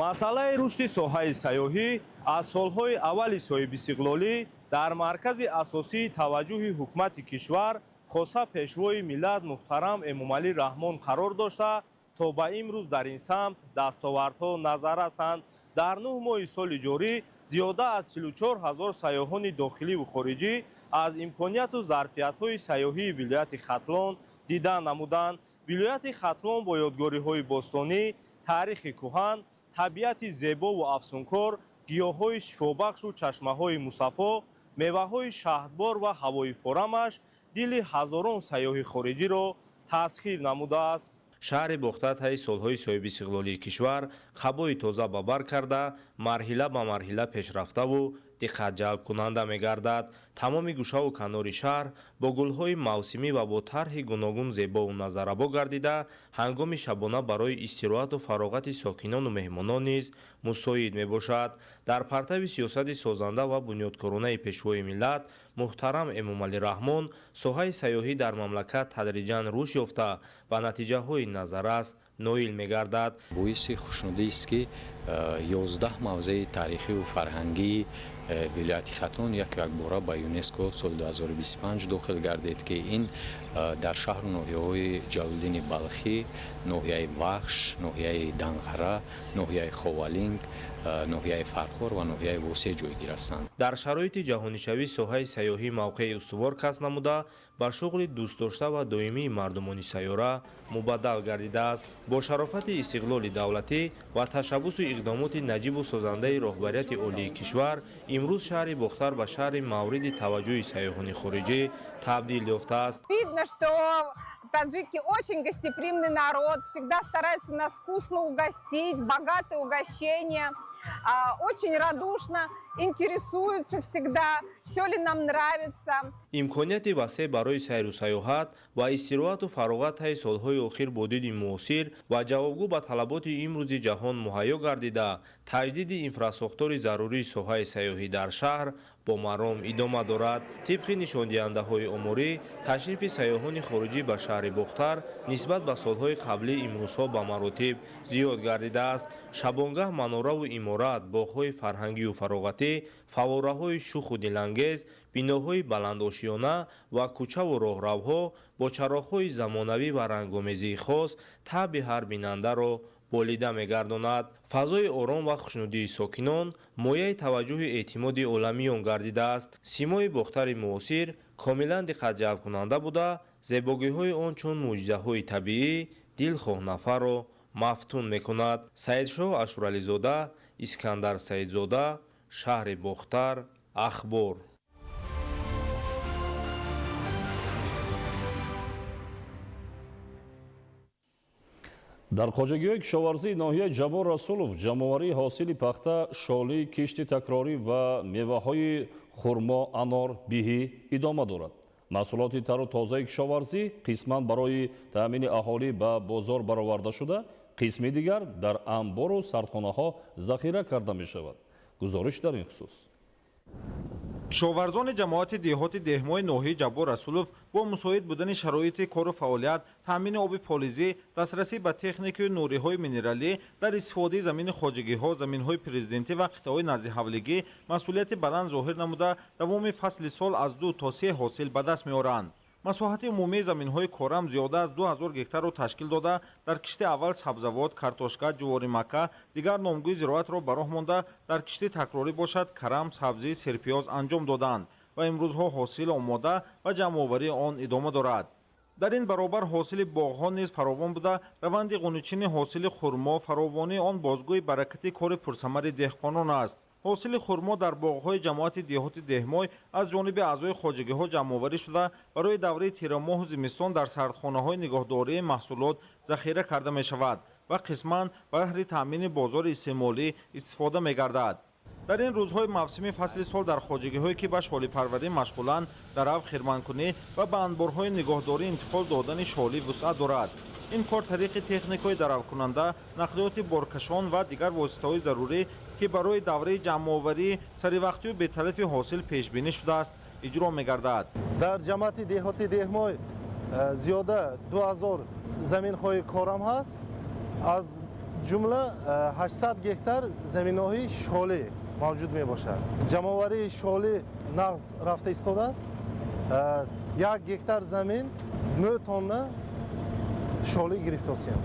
Масъалаи рушди соҳаи сайёҳӣ аз солҳои аввали соҳибистиқлолӣ дар маркази асосии таваҷҷӯҳи ҳукумати кишвар, хоса пешвои миллат муҳтарам Эмомалӣ Раҳмон қарор дошта, то ба имрӯз дар ин самт дастовардҳо назар расанд. Дар 9 моҳи соли ҷорӣ зиёда аз 44 ҳазор сайёҳони дохиливу хориҷӣ аз имконияту зарфиятҳои сайёҳии вилояти Хатлон дида намуданд. Вилояти Хатлон бо ёдгориҳои бостонӣ, таърихи кӯҳан, табиати зебову афсункор, гиёҳҳои шифобахшу чашмаҳои мусаффо, меваҳои шаҳдбор ва ҳавои форамаш дили ҳазорон сайёҳи хориҷиро тасхир намудааст. Шаҳри Бохтар таи солҳои соҳибистиқлолии кишвар қабои тоза ба бар карда, марҳила ба марҳила пешрафтаву диққатҷалбкунанда мегардад. Тамоми гӯшаву канори шаҳр бо гулҳои мавсимӣ ва бо тарҳи гуногун зебову назаррабо гардида, ҳангоми шабона барои истироҳату фароғати сокинону меҳмонон низ мусоид мебошад. Дар партави сиёсати созанда ва бунёдкоронаи пешвои миллат муҳтарам Эмомалӣ Раҳмон соҳаи сайёҳӣ дар мамлакат тадриҷан рушд ёфта ба натиҷаҳои назаррас ноил мегардад. Боиси хушнудист, ки 11 мавзеи таърихиву фарҳангии вилояти Хатлон яку якбора ба ЮНЕСКО соли 2025 дохил гардид, ки ин дар шаҳру ноҳияҳои Ҷалолиддини Балхӣ, ноҳияи Вахш, ноҳияи Данғара, ноҳияи Ховалинг, ноҳияи Фархор ва ноҳияи Восеъ ҷойгир ҳастанд. Дар шароити ҷаҳонишавӣ соҳаи сайёҳӣ мавқеи устувор касб намуда, ба шуғли дӯстдошта ва доимии мардумони сайёра мубаддал гардидааст. Бо шарофати истиқлоли давлатӣ ва ташаббусу иқдомоти наҷибу созандаи роҳбарияти олии кишвар, имрӯз шаҳри Бохтар ба шаҳри мавриди таваҷҷӯҳи сайёҳони хориҷӣ табдил ёфтааст. Видно, что таджики очень гостеприимный народ, всегда стараются нас вкусно угостить, богатое угощение, очень радушно интересуются всегда, все ли нам нравится. Имконияти васеъ барои сайру сайёҳат ва истироҳату фароғат таи солҳои охир бо диди муосир ва ҷавобгӯ ба талаботи имрӯзи ҷаҳон муҳайё гардида, таҷдиди инфрасохтори зарурии соҳаи сайёҳӣ дар шаҳр бо маром идома дорад. Тибқи нишондиҳандаҳои оморӣ, ташрифи сайёҳони хориҷӣ ба шаҳри Бохтар нисбат ба солҳои қаблӣ имрӯзҳо ба маротиб зиёд гардидааст. Шабонгаҳ манораву иморат, боғҳои фарҳангию фароғатӣ, фаввораҳои шуху дилангез, биноҳои баландошиёна ва кӯчаву роҳравҳо бо чароғҳои замонавӣ ва рангомезии хос таъби ҳар бинандаро болида мегардонад. Фазои ором ва хушнудии сокинон мояи таваҷҷӯҳи эътимоди оламиён гардидааст. Симои Бохтари муосир комилан диққатҷалбкунанда буда, зебогиҳои он чун мӯъҷизаҳои табиӣ дилхоҳ нафарро мафтун мекунад. Саидшоҳ Ашурализода, Искандар Саидзода, шаҳри Бохтар, Ахбор. Дар хоҷагиҳои кишоварзии ноҳияи Ҷаббор Расулов ҷамъоварии ҳосили пахта, шолӣ, кишти такрорӣ ва меваҳои хурмо, анор, биҳӣ идома дорад. Маҳсулоти тару тозаи кишоварзӣ қисман барои таъмини аҳолӣ ба бозор бароварда шуда, қисми дигар дар анбору сардхонаҳо захира карда мешавад. Гузориш дар ин хусус. Кишоварзони ҷамоати деҳоти Деҳмои ноҳияи Ҷаббор Расулов бо мусоид будани шароити кору фаъолият, таъмини оби полизӣ, дастрасӣ ба техникаю нуриҳои минералӣ дар истифодаи замини хоҷагиҳо, заминҳои президентӣ ва қитъаҳои наздиҳавлигӣ масъулияти баланд зоҳир намуда, давоми фасли сол аз 2 то 3 ҳосил ба даст меоранд. Масоҳати умумии заминҳои корам зиёда аз 2000 гектарро ташкил дода, дар кишти аввал сабзавот, картошка, ҷуворимакка, дигар номгӯи зироатро ба роҳ монда, дар кишти такрорӣ бошад карам, сабзӣ, серпиёз анҷом доданд ва имрӯзҳо ҳосил омода ва ҷамъоварии он идома дорад. Дар ин баробар ҳосили боғҳо низ фаровон буда, раванди ғуничини ҳосили хурмо, фаровонии он бозгӯи баракати кори пурсамари деҳқонон аст. Ҳосили хурмо дар боғҳои ҷамоати деҳоти Деҳмой аз ҷониби аъзои хоҷагиҳо ҷамъоварӣ шуда, барои давраи тирамоҳу зимистон дар сардхонаҳои нигоҳдории маҳсулот захира карда мешавад ва қисман баҳри таъмини бозори истеъмолӣ истифода мегардад. Дар ин рӯзҳои мавсими фасли сол дар хоҷагиҳое ки ба шолипарварӣ машғуланд, дарав, хирманкунӣ ва ба анборҳои нигоҳдорӣ интиқол додани шолӣ вусъат дорад. Ин кор тариқи техникаҳои даравкунанда, нақлиёти боркашон ва дигар воситаҳои зарурӣ, ки барои давраи ҷамъоварӣ саривақтию беталафи ҳосил пешбинӣ шудааст, иҷро мегардад. Дар ҷамоати деҳоти Деҳмой зиёда 2000 заминҳои корам ҳаст, аз ҷумла 800 гектар заминҳои шолӣ мавҷуд мебошад. Ҷамъоварии шолӣ нағз рафта истодааст. 1 гектар замин 9 тонна шолӣ гирифтосем.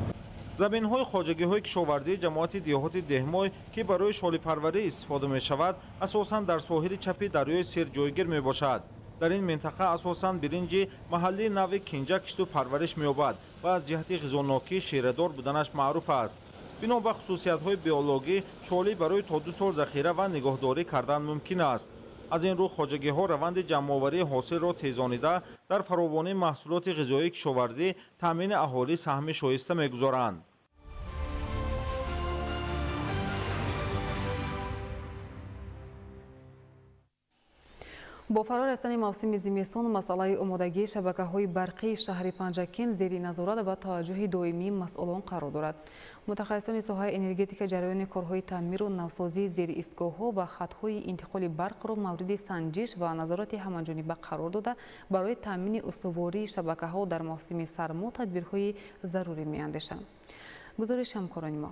Заминҳои хоҷагиҳои кишоварзии ҷамоати деҳоти Деҳмой, ки барои шолипарварӣ истифода мешавад, асосан дар соҳили чапи дарёи Сир ҷойгир мебошад. Дар ин минтақа асосан биринҷи маҳаллии нави кинҷа кишту парвариш меёбад ва аз ҷиҳати ғизонокӣ ширадор буданаш маъруф аст. Бино ба хусусиятҳои биологӣ, шолӣ барои то 2 сол захира ва нигоҳдорӣ кардан мумкин аст. Аз ин рӯ хоҷагиҳо раванди ҷамъоварии ҳосилро тезонида, дар фаровонии маҳсулоти ғизоии кишоварзӣ таъмини аҳолӣ саҳми шоиста мегузоранд. Бо фаро расидани мавсими зимистон, масъалаи омодагии шабакаҳои барқии шаҳри Панҷакент зери назорат ва таваҷҷӯҳи доимии масъулон қарор дорад. Мутахассисони соҳаи энергетика ҷараёни корҳои таъмиру навсозии зери истгоҳҳо ва хатҳои интиқоли барқро мавриди санҷиш ва назорати ҳамаҷониба қарор дода, барои таъмини устувории шабакаҳо дар мавсими сармо тадбирҳои зарурӣ меандешанд. Гузориши ҳамкорони мо.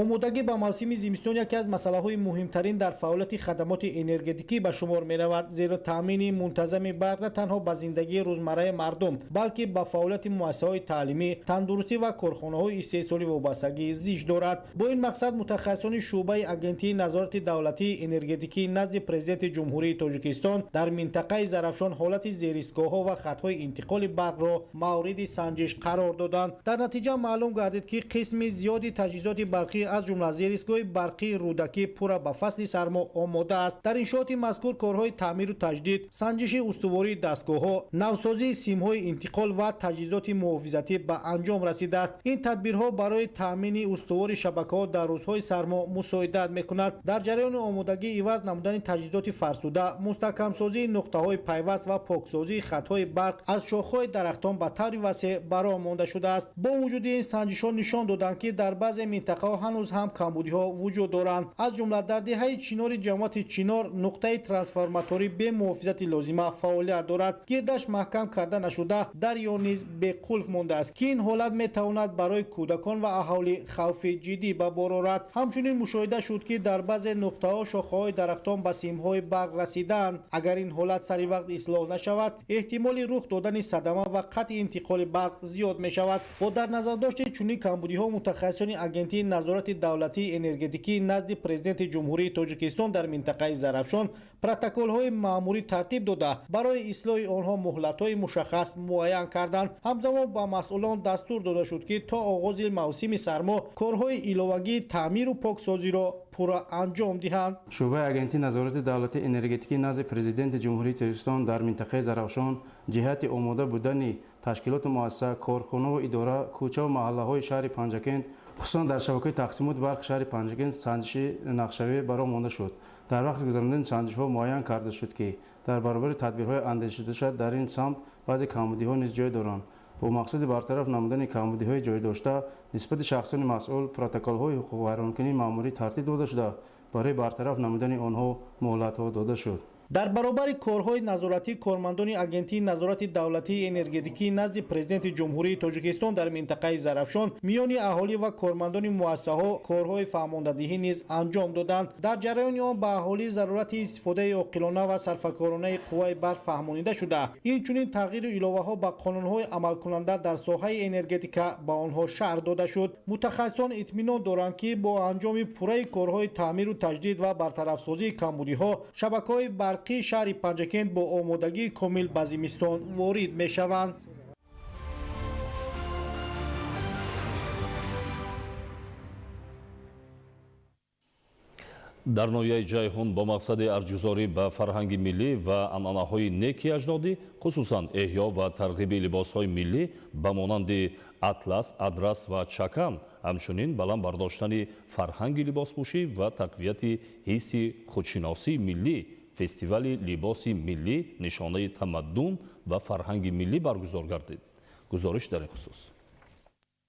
Омодагӣ ба мавсими зимистон яке аз масъалаҳои муҳимтарин дар фаъолияти хадамоти энергетикӣ ба шумор меравад, зеро таъмини мунтазами барқ на танҳо ба зиндагии рӯзмарраи мардум, балки ба фаъолияти муассисаҳои таълимӣ, тандурустӣ ва корхонаҳои истеҳсолӣ вобастагӣ зич дорад. Бо ин мақсад мутахассисони шӯъбаи Агентии назорати давлатии энергетикӣ назди Президенти Ҷумҳурии Тоҷикистон дар минтақаи Зарафшон ҳолати зеристгоҳҳо ва хатҳои интиқоли барқро мавриди санҷиш қарор доданд. Дар натиҷа маълум гардид, ки қисми зиёди таҷҳизоти барқӣ аз ҷумла зеристгоҳи барқии Рӯдакӣ пурра ба фасли сармо омода аст. Дар иншооти мазкур корҳои таъмиру таҷдид, санҷиши устувории дастгоҳҳо, навсозии симҳои интиқол ва таҷҳизоти муҳофизатӣ ба анҷом расидааст. Ин тадбирҳо барои таъмини устувори шабакаҳо дар рӯзҳои сармо мусоидат мекунад. Дар ҷараёни омодагӣ иваз намудани таҷҳизоти фарсуда, мустаҳкамсозии нуқтаҳои пайваст ва поксозии хатҳои барқ аз шохҳои дарахтон ба таври васеъ ба роҳ монда шудааст. Бо вуҷуди ин санҷишҳо нишон доданд, ки дар баъзе минтақаҳо ҳанӯз ҳам камбудиҳо вуҷуд доранд. Аз ҷумла дар деҳаи Чинори ҷамоати Чинор нуқтаи трансформаторӣ бе муҳофизати лозима фаъолият дорад. Гирдаш маҳкам карда нашуда, дарё низ беқулф мондааст, ки ин ҳолат метавонад барои кӯдакон ва аҳолӣ хавфи ҷиддӣ ба бор орад. Ҳамчунин мушоҳида шуд, ки дар баъзе нуқтаҳо шохаҳои дарахтон ба симҳои барқ расидаанд. Агар ин ҳолат сари вақт ислоҳ нашавад, эҳтимоли рух додани садама ва қатъи интиқоли барқ зиёд мешавад. Бо дар назардошти чунин камбудиҳо мутахассисони Агентии назорати давлатии энергетикӣ назди Президенти Ҷумҳурии Тоҷикистон дар минтақаи Зарафшон протоколҳои маъмурӣ тартиб дода, барои ислоҳи онҳо муҳлатҳои мушаххас муайян карданд. Ҳамзамон ба масъулон дастур дода шуд, ки то оғози мавсими сармо корҳои иловагии таъмиру поксозиро пурра анҷом диҳанд. Шӯъбаи Агентии назорати давлатии энергетикӣ назди Президенти Ҷумҳурии Тоҷикистон дар минтақаи Зарафшон ҷиҳати омода будани ташкилоту муассиса, корхонаву идора, кӯчаву маҳаллаҳои шаҳри Панҷакент, хусусан дар шабакаи тақсимоти барқи шаҳри Панҷакент санҷиши нақшавӣ ба роҳ монда шуд. Дар вақти гузарондани санҷишҳо муайян карда шуд, ки дар баробари тадбирҳои андешидашуда дар ин самт баъзе камбудиҳо низ ҷой доранд. Бо мақсади бартараф намудани камбудиҳои ҷойдошта нисбати шахсони масъул протоколҳои ҳуқуқвайронкунии маъмурӣ тартиб дода шуда, барои бартараф намудани онҳо муҳлатҳо дода шуд. Дар баробари корҳои назоратӣ кормандони Агентии назорати давлатии энергетикӣ назди Президенти Ҷумҳурии Тоҷикистон дар минтақаи Зарафшон миёни аҳолӣ ва кормандони муассисаҳо корҳои фаҳмондадиҳӣ низ анҷом доданд. Дар ҷараёни он ба аҳолӣ зарурати истифодаи оқилона ва сарфакоронаи қувваи барқ фаҳмонида шуда, инчунин тағйиру иловаҳо ба қонунҳои амалкунанда дар соҳаи энергетика ба онҳо шарҳ дода шуд. Мутахассисон итминон доранд, ки бо анҷоми пурраи корҳои таъмиру таҷдид ва бартарафсозии камбудиҳо шабакаҳои барқии шаҳри Панҷакент бо омодагии комил ба зимистон ворид мешаванд. Дар ноҳияи Ҷайҳун бо мақсади арҷгузорӣ ба фарҳанги миллӣ ва анъанаҳои неки аҷдодӣ, хусусан эҳё ва тарғиби либосҳои миллӣ ба монанди атлас, адрас ва чакан, ҳамчунин баланд бардоштани фарҳанги либоспӯшӣ ва тақвияти ҳисси худшиносии миллӣ, фестивали либоси миллӣ нишонаи тамаддун ва фарҳанги миллӣ баргузор гардид. Гузориш дар ин хусус.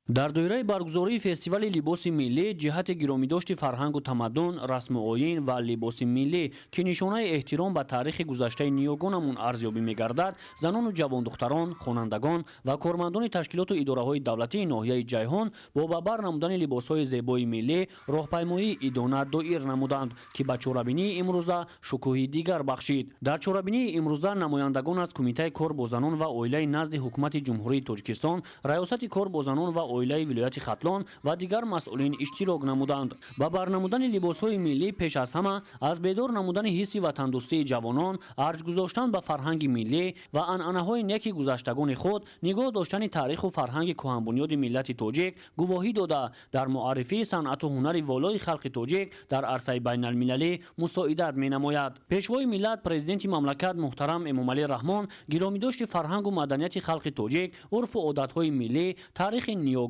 Дар доираи баргузории фестивали либоси миллӣ ҷиҳати гиромидошти фарҳангу тамаддун, расму оин ва либоси миллӣ, ки нишонаи эҳтиром ба таърихи гузаштаи ниёгонамон арзёбӣ мегардад, занону ҷавондухтарон, хонандагон ва кормандони ташкилоту идораҳои давлатии ноҳияи Ҷайҳун бо ба бар намудани либосҳои зебои миллӣ роҳпаймоии идона доир намуданд, ки ба чорабинии имрӯза шукӯҳи дигар бахшид. Дар чорабинии имрӯза намояндагон аз Кумитаи кор бо занон ва оилаи назди Ҳукумати Ҷумҳурии Тоҷикистон, Раёсати кор бо занон ва оилаи вилояти Хатлон ва дигар масъулин иштирок намуданд. Ба бар намудани либосҳои миллӣ пеш аз ҳама аз бедор намудани ҳисси ватандӯстии ҷавонон, арҷ гузоштан ба фарҳанги миллӣ ва анъанаҳои неки гузаштагони худ, нигоҳ доштани таъриху фарҳанги кӯҳанбунёди миллати тоҷик гувоҳӣ дода, дар муаррифии санъату ҳунари волои халқи тоҷик дар арсаи байналмилалӣ мусоидат менамояд. Пешвои миллат, Президенти мамлакат муҳтарам Эмомалӣ Раҳмон гиромидошти фарҳангу маданияти халқи тоҷик, урфу одатҳои миллӣ, таърихи ниёгон,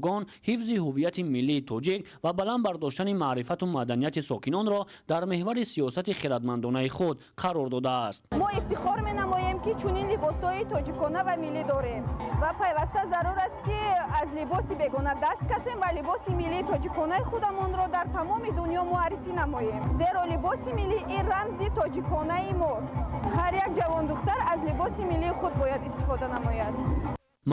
ҳифзи ҳуввияти миллии тоҷик ва баланд бардоштани маърифату маданияти сокинонро дар меҳвари сиёсати хирадмандонаи худ қарор додааст. Мо ифтихор менамоем, ки чунин либосҳои тоҷикона ва миллӣ дорем ва пайваста зарур аст, ки аз либоси бегона даст кашем ва либоси миллии тоҷиконаи худамонро дар тамоми дунё муаррифӣ намоем, зеро либоси миллӣ ин рамзи тоҷиконаи мост. Ҳар як ҷавондухтар аз либоси миллии худ бояд истифода намояд.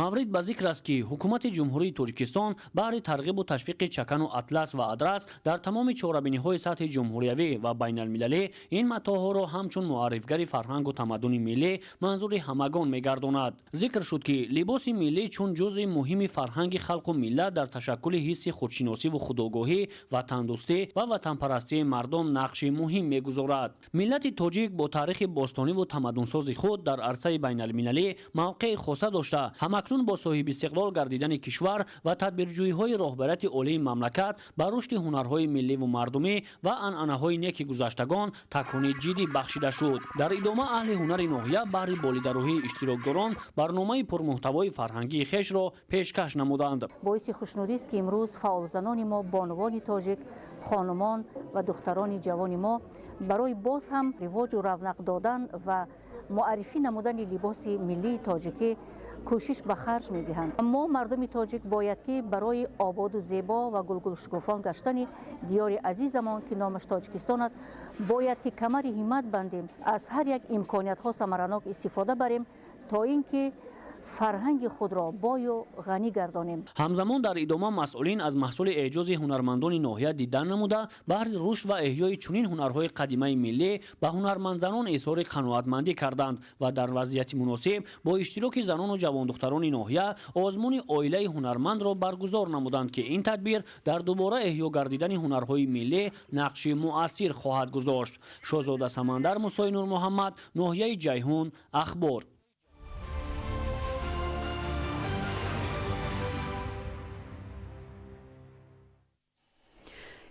Маврид ба зикр аст, ки Ҳукумати Ҷумҳурии Тоҷикистон баҳри тарғибу ташвиқи чакану атлас ва адрас дар тамоми чорабиниҳои сатҳи ҷумҳуриявӣ ва байналмилалӣ ин матоъҳоро ҳамчун муаррифгари фарҳангу тамаддуни миллӣ манзури ҳамагон мегардонад. Зикр шуд, ки либоси миллӣ чун ҷузъи муҳими фарҳанги халқу миллат дар ташаккули ҳисси худшиносиву худогоҳӣ, ватандӯстӣ ва ватанпарастии мардум нақши муҳим мегузорад. Миллати тоҷик бо таърихи бостониву тамаддунсози худ дар арсаи байналмилалӣ мавқеи хоса дошта, ҳамакнун бо соҳибистиқлол гардидани кишвар ва тадбирҷӯиҳои роҳбарияти олии мамлакат ба рушди ҳунарҳои милливу мардумӣ ва анъанаҳои неки гузаштагон такони ҷиддӣ бахшида шуд. Дар идома аҳли ҳунари ноҳия баҳри болидарӯҳии иштирокдорон барномаи пурмуҳтавои фарҳангии хешро пешкаш намуданд. Боиси хушнудист, ки имрӯз фаъолзанони мо, бонувони тоҷик, хонумон ва духтарони ҷавони мо барои боз ҳам ривоҷу равнақ додан ва муаррифӣ намудани либоси миллии тоҷикӣ кӯшиш ба харҷ медиҳанд. Мо мардуми тоҷик бояд ки барои ободу зебо ва гулгулшукуфон гаштани диёри азизамон, ки номаш Тоҷикистон аст, бояд ки камари ҳиммат бандем, аз ҳар як имкониятҳо самаранок истифода барем, то ин ки фарҳанги худро бою ғанӣ гардонем. Ҳамзамон дар идома масъулин аз маҳсули эъҷози ҳунармандони ноҳия дидан намуда, баҳри рушд ва эҳёи чунин ҳунарҳои қадимаи миллӣ ба ҳунармандзанон изҳори қаноатмандӣ карданд ва дар вазъияти муносиб бо иштироки занону ҷавондухтарони ноҳия озмуни оилаи ҳунармандро баргузор намуданд, ки ин тадбир дар дубора эҳё гардидани ҳунарҳои миллӣ нақши муассир хоҳад гузошт. Шоҳзода Самандар, Мусои Нурмуҳаммад, ноҳияи Ҷайҳун, Ахбор.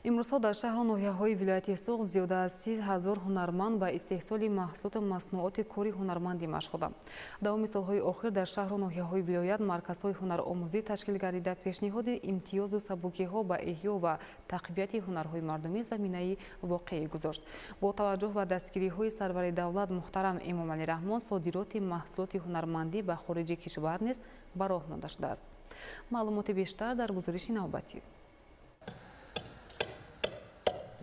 Имрӯзҳо дар шаҳру ноҳияҳои вилояти Суғд зиёда аз 30 000 ҳунарманд ба истеҳсоли маҳсулоту маснуоти кори ҳунармандӣ машғуланд. Давоми солҳои охир дар шаҳру ноҳияҳои вилоят марказҳои ҳунаромӯзӣ ташкил гардида, пешниҳоди имтиёзу сабукиҳо ба эҳё ва тақвияти ҳунарҳои мардумӣ заминаи воқеӣ гузошт. Бо таваҷҷӯҳ ба дастгириҳои сарвари давлат муҳтарам Эмомалӣ Раҳмон содироти маҳсулоти ҳунармандӣ ба хориҷи кишвар низ ба роҳ монда шудааст. Маълумоти бештар дар гузориши навбатӣ.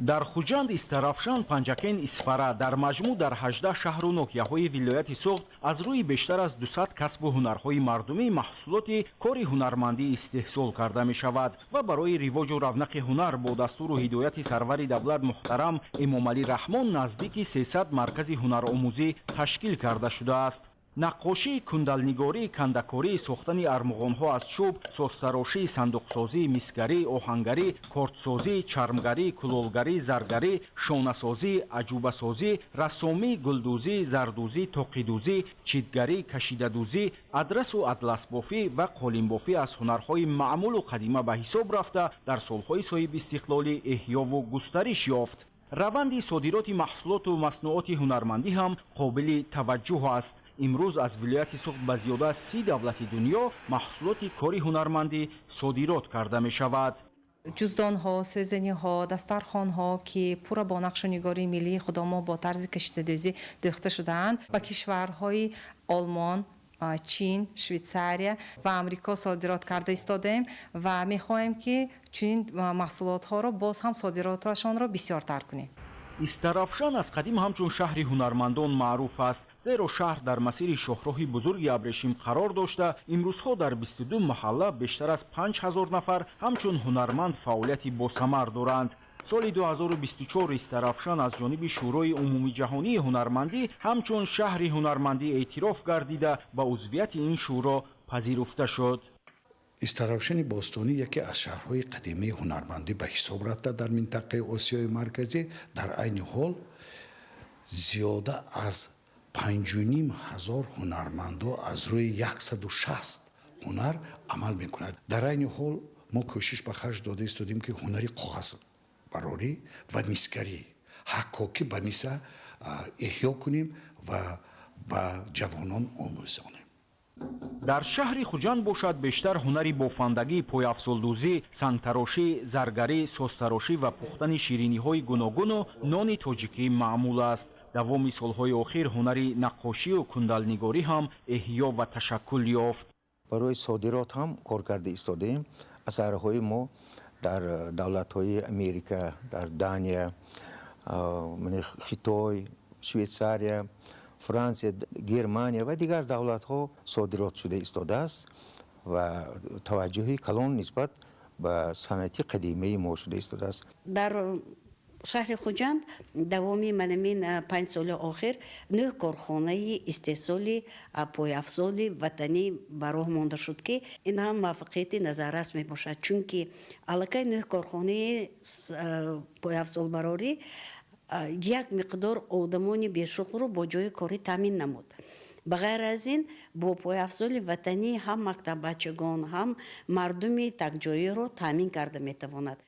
Дар Хуҷанд, Истарафшан, Панҷакент, Исфара, дар маҷмӯъ дар 18 шаҳру ноҳияҳои вилояти Суғд аз рӯи бештар аз 200 касбу ҳунарҳои мардумӣ маҳсулоти кори ҳунармандӣ истеҳсол карда мешавад ва барои ривоҷу равнақи ҳунар бо дастуру ҳидояти сарвари давлат муҳтарам Эмомалӣ Раҳмон наздики 300 маркази ҳунаромӯзӣ ташкил карда шудааст. Наққошӣ, кундалнигорӣ, кандакорӣ, сохтани армуғонҳо аз чӯб, созтарошӣ, сандуқсозӣ, мисгарӣ, оҳангарӣ, кортсозӣ, чармгарӣ, кулолгарӣ, заргарӣ, шонасозӣ, аҷубасозӣ, рассомӣ, гулдӯзӣ, зардӯзӣ, тоқидӯзӣ, читгарӣ, кашидадӯзӣ, адрасу атласбофӣ ва қолинбофӣ аз ҳунарҳои маъмулу қадима ба ҳисоб рафта дар солҳои соҳибистиқлолӣ эҳёву густариш ёфт. Раванди содироти маҳсулоту маснуоти ҳунармандӣ ҳам қобили таваҷҷӯҳ аст. Имрӯз аз вилояти Суғд ба зиёда аз 30 давлати дунё маҳсулоти кори ҳунармандӣ содирот карда мешавад. Ҷуздонҳо, сӯзаниҳо, дастархонҳо, ки пурра бо нақшу нигории миллии худомо бо тарзи кашидадӯзӣ дӯхта шудаанд, ба кишварҳои Олмон, Чин, Швейтсария ва Амрико содирот карда истодаем ва мехоҳем, ки чунин маҳсулотҳоро боз ҳам содироташонро бисёртар кунем. Истарафшан аз қадим ҳамчун шаҳри ҳунармандон маъруф аст, зеро шаҳр дар масири шоҳроҳи бузурги абрешим қарор дошта, имрӯзҳо дар 22 маҳалла бештар аз 5000 нафар ҳамчун ҳунарманд фаъолияти босамар доранд. Соли 2024 Истарафшан аз ҷониби Шӯрои умумиҷаҳонии ҳунармандӣ ҳамчун шаҳри ҳунармандӣ эътироф гардида, ба узвияти ин шӯро пазируфта шуд. Истарафшани бостонӣ яке аз шаҳрҳои қадимаи ҳунармандӣ ба ҳисоб рафта дар минтақаи Осиёи Марказӣ. Дар айни ҳол зиёда аз 5500 ҳунармандо аз рӯи 160 ҳунар амал мекунад. Дар айни ҳол мо кӯшиш ба харҷ дода истодем, ки ҳунари коғазбарорӣ ва мисгарӣ, ҳаккокӣ ба миса эҳё кунем ва ба ҷавонон омӯзонем. Дар шаҳри Хуҷанд бошад бештар ҳунари бофандагӣ, пойафзолдӯзӣ, сангтарошӣ, заргарӣ, созтарошӣ ва пухтани шириниҳои гуногуну нони тоҷикӣ маъмул аст. Давоми солҳои охир ҳунари наққошию кундалнигорӣ ҳам эҳё ва ташаккул ёфт. Барои содирот ҳам кор карда истодаем. Асарҳои мо дар давлатҳои Америка, дар Дания, Хитой, Швейтсария, Франсия, Германия ва дигар давлатҳо содирот шуда истодааст ва таваҷҷӯҳи калон нисбат ба санъати қадимаи мо шуда истодааст. Дар шаҳри Хуҷанд давоми манамин 5 соли охир 9 корхонаи истеҳсоли пойафзоли ватанӣ ба роҳ монда шуд, ки ин ҳам муваффақияти назаррас мебошад, чунки аллакай 9 корхонаи пойафзолбарорӣ як миқдор одамони бешуғлро бо ҷойи корӣ таъмин намуд. Ба ғайр аз ин, бо пойафзоли ватанӣ ҳам мактаббачагон, ҳам мардуми такҷоиро таъмин карда метавонад.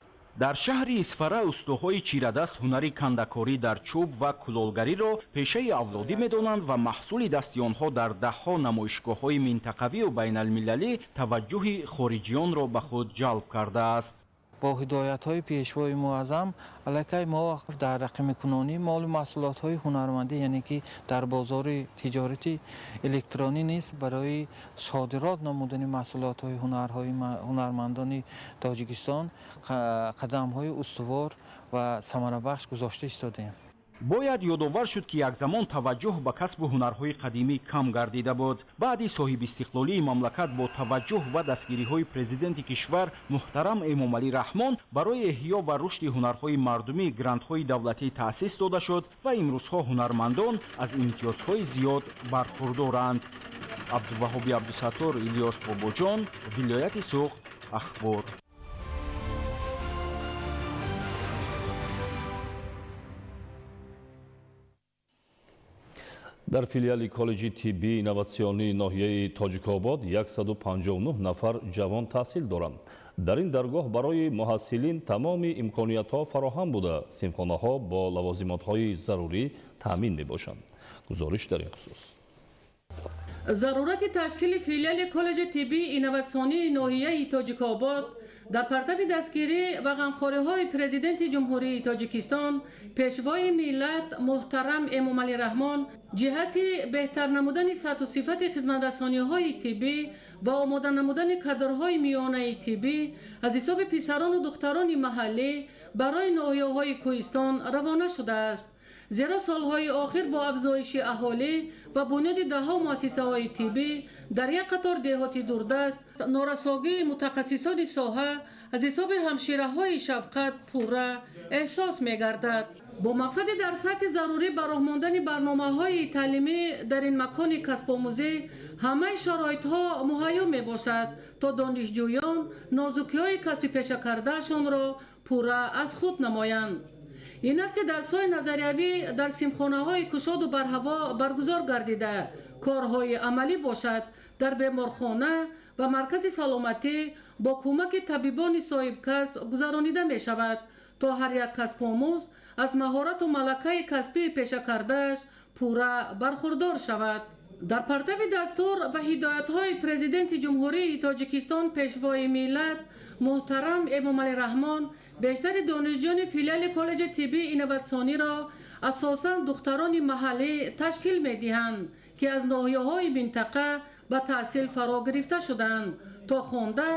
Дар шаҳри Исфара устоҳои чирадаст ҳунари кандакорӣ дар чӯб ва кулолгариро пешаи авлодӣ медонанд ва маҳсули дасти онҳо дар даҳҳо намоишгоҳҳои минтақавию байналмилалӣ таваҷҷӯҳи хориҷиёнро ба худ ҷалб кардааст. Бо ҳидоятҳои пешвои муаззам аллакай мо дар рақамикунонӣ молу маҳсулотҳои ҳунармандӣ, яъне ки дар бозори тиҷорати электронӣ низ барои содирот намудани маҳсулотҳои ҳунармандони Тоҷикистон қадамҳои устувор ва самарабахш гузошта истодаем. Бояд ёдовар шуд, ки як замон таваҷҷӯҳ ба касбу ҳунарҳои қадимӣ кам гардида буд. Баъди соҳибистиқлолии мамлакат бо таваҷҷӯҳ ва дастгириҳои президенти кишвар муҳтарам Эмомалӣ Раҳмон барои эҳё ва рушди ҳунарҳои мардумӣ грантҳои давлатӣ таъсис дода шуд ва имрӯзҳо ҳунармандон аз имтиёзҳои зиёд бархурдоранд. Абдуваҳоби Абдусаттор, Илёс Бобоҷон, вилояти Суғд, Ахбор. Дар филиали коллеҷи тиббии инноватсионии ноҳияи Тоҷикобод 159 нафар ҷавон таҳсил доранд. Дар ин даргоҳ барои муҳассилин тамоми имкониятҳо фароҳам буда, синфхонаҳо бо лавозимотҳои зарурӣ таъмин мебошанд. Гузориш дар ин хусус. Зарурати ташкили филиали коллеҷи тиббии инноватсионии ноҳияи Тоҷикобод дар партави дастгирӣ ва ғамхориҳои Президенти Ҷумҳурии Тоҷикистон, Пешвои миллат муҳтарам Эмомалӣ Раҳмон ҷиҳати беҳтар намудани сатҳу сифати хизматрасониҳои тиббӣ ва омода намудани кадрҳои миёнаи тиббӣ аз ҳисоби писарону духтарони маҳаллӣ барои ноҳияҳои кӯҳистон равона шудааст. Зеро солҳои охир бо афзоиши аҳолӣ ва бунёди даҳҳо муассисаҳои тиббӣ дар як қатор деҳоти дурдаст норасогии мутахассисони соҳа аз ҳисоби ҳамшираҳои шафқат пурра эҳсос мегардад. Бо мақсади дар сатҳи зарурӣ ба роҳ мондани барномаҳои таълимӣ дар ин макони касбомӯзӣ ҳамаи шароитҳо муҳайё мебошад, то донишҷӯён нозукиҳои касби пешакардаашонро пурра аз худ намоянд. Ин аст, ки дарсҳои назариявӣ дар синфхонаҳои кушоду барҳаво баргузор гардида, корҳои амалӣ бошад дар беморхона ва маркази саломатӣ бо кӯмаки табибони соҳибкасб гузаронида мешавад, то ҳар як касбомӯз аз маҳорату малакаи касбии пешакардааш пурра бархурдор шавад. Дар партави дастур ва ҳидоятҳои Президенти Ҷумҳурии Тоҷикистон, Пешвои миллат муҳтарам Эмомалӣ Раҳмон бештари донишҷӯёни филиали коллеҷи тиббии инноватсиониро асосан духтарони маҳаллӣ ташкил медиҳанд, ки аз ноҳияҳои минтақа ба таҳсил фаро гирифта шуданд, то хонда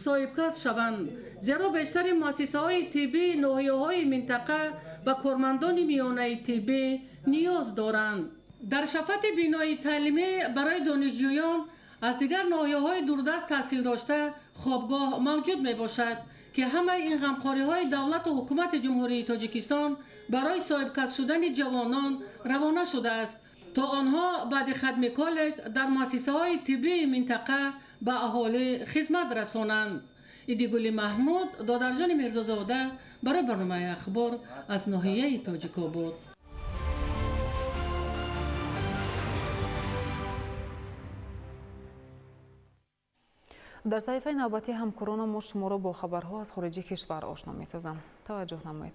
соҳибкасб шаванд, зеро бештари муассисаҳои тиббии ноҳияҳои минтақа ба кормандони миёнаи тиббӣ ниёз доранд. Дар шафати бинои таълимӣ барои донишҷӯён аз дигар ноҳияҳои дурдаст таҳсил дошта хобгоҳ мавҷуд мебошад, ки ҳамаи ин ғамхориҳои давлату ҳукумати Ҷумҳурии Тоҷикистон барои соҳибкасб шудани ҷавонон равона шудааст, то онҳо баъди хатми коллеҷ дар муассисаҳои тиббии минтақа ба аҳолӣ хизмат расонанд. Идигули Маҳмуд, Додарҷони Мирзозода барои барномаи Ахбор аз ноҳияи Тоҷикобод. Дар саҳифаи навбатии ҳамкорона мо шуморо бо хабарҳо аз хориҷи кишвар ошно месозам. Таваҷҷӯҳ намоед.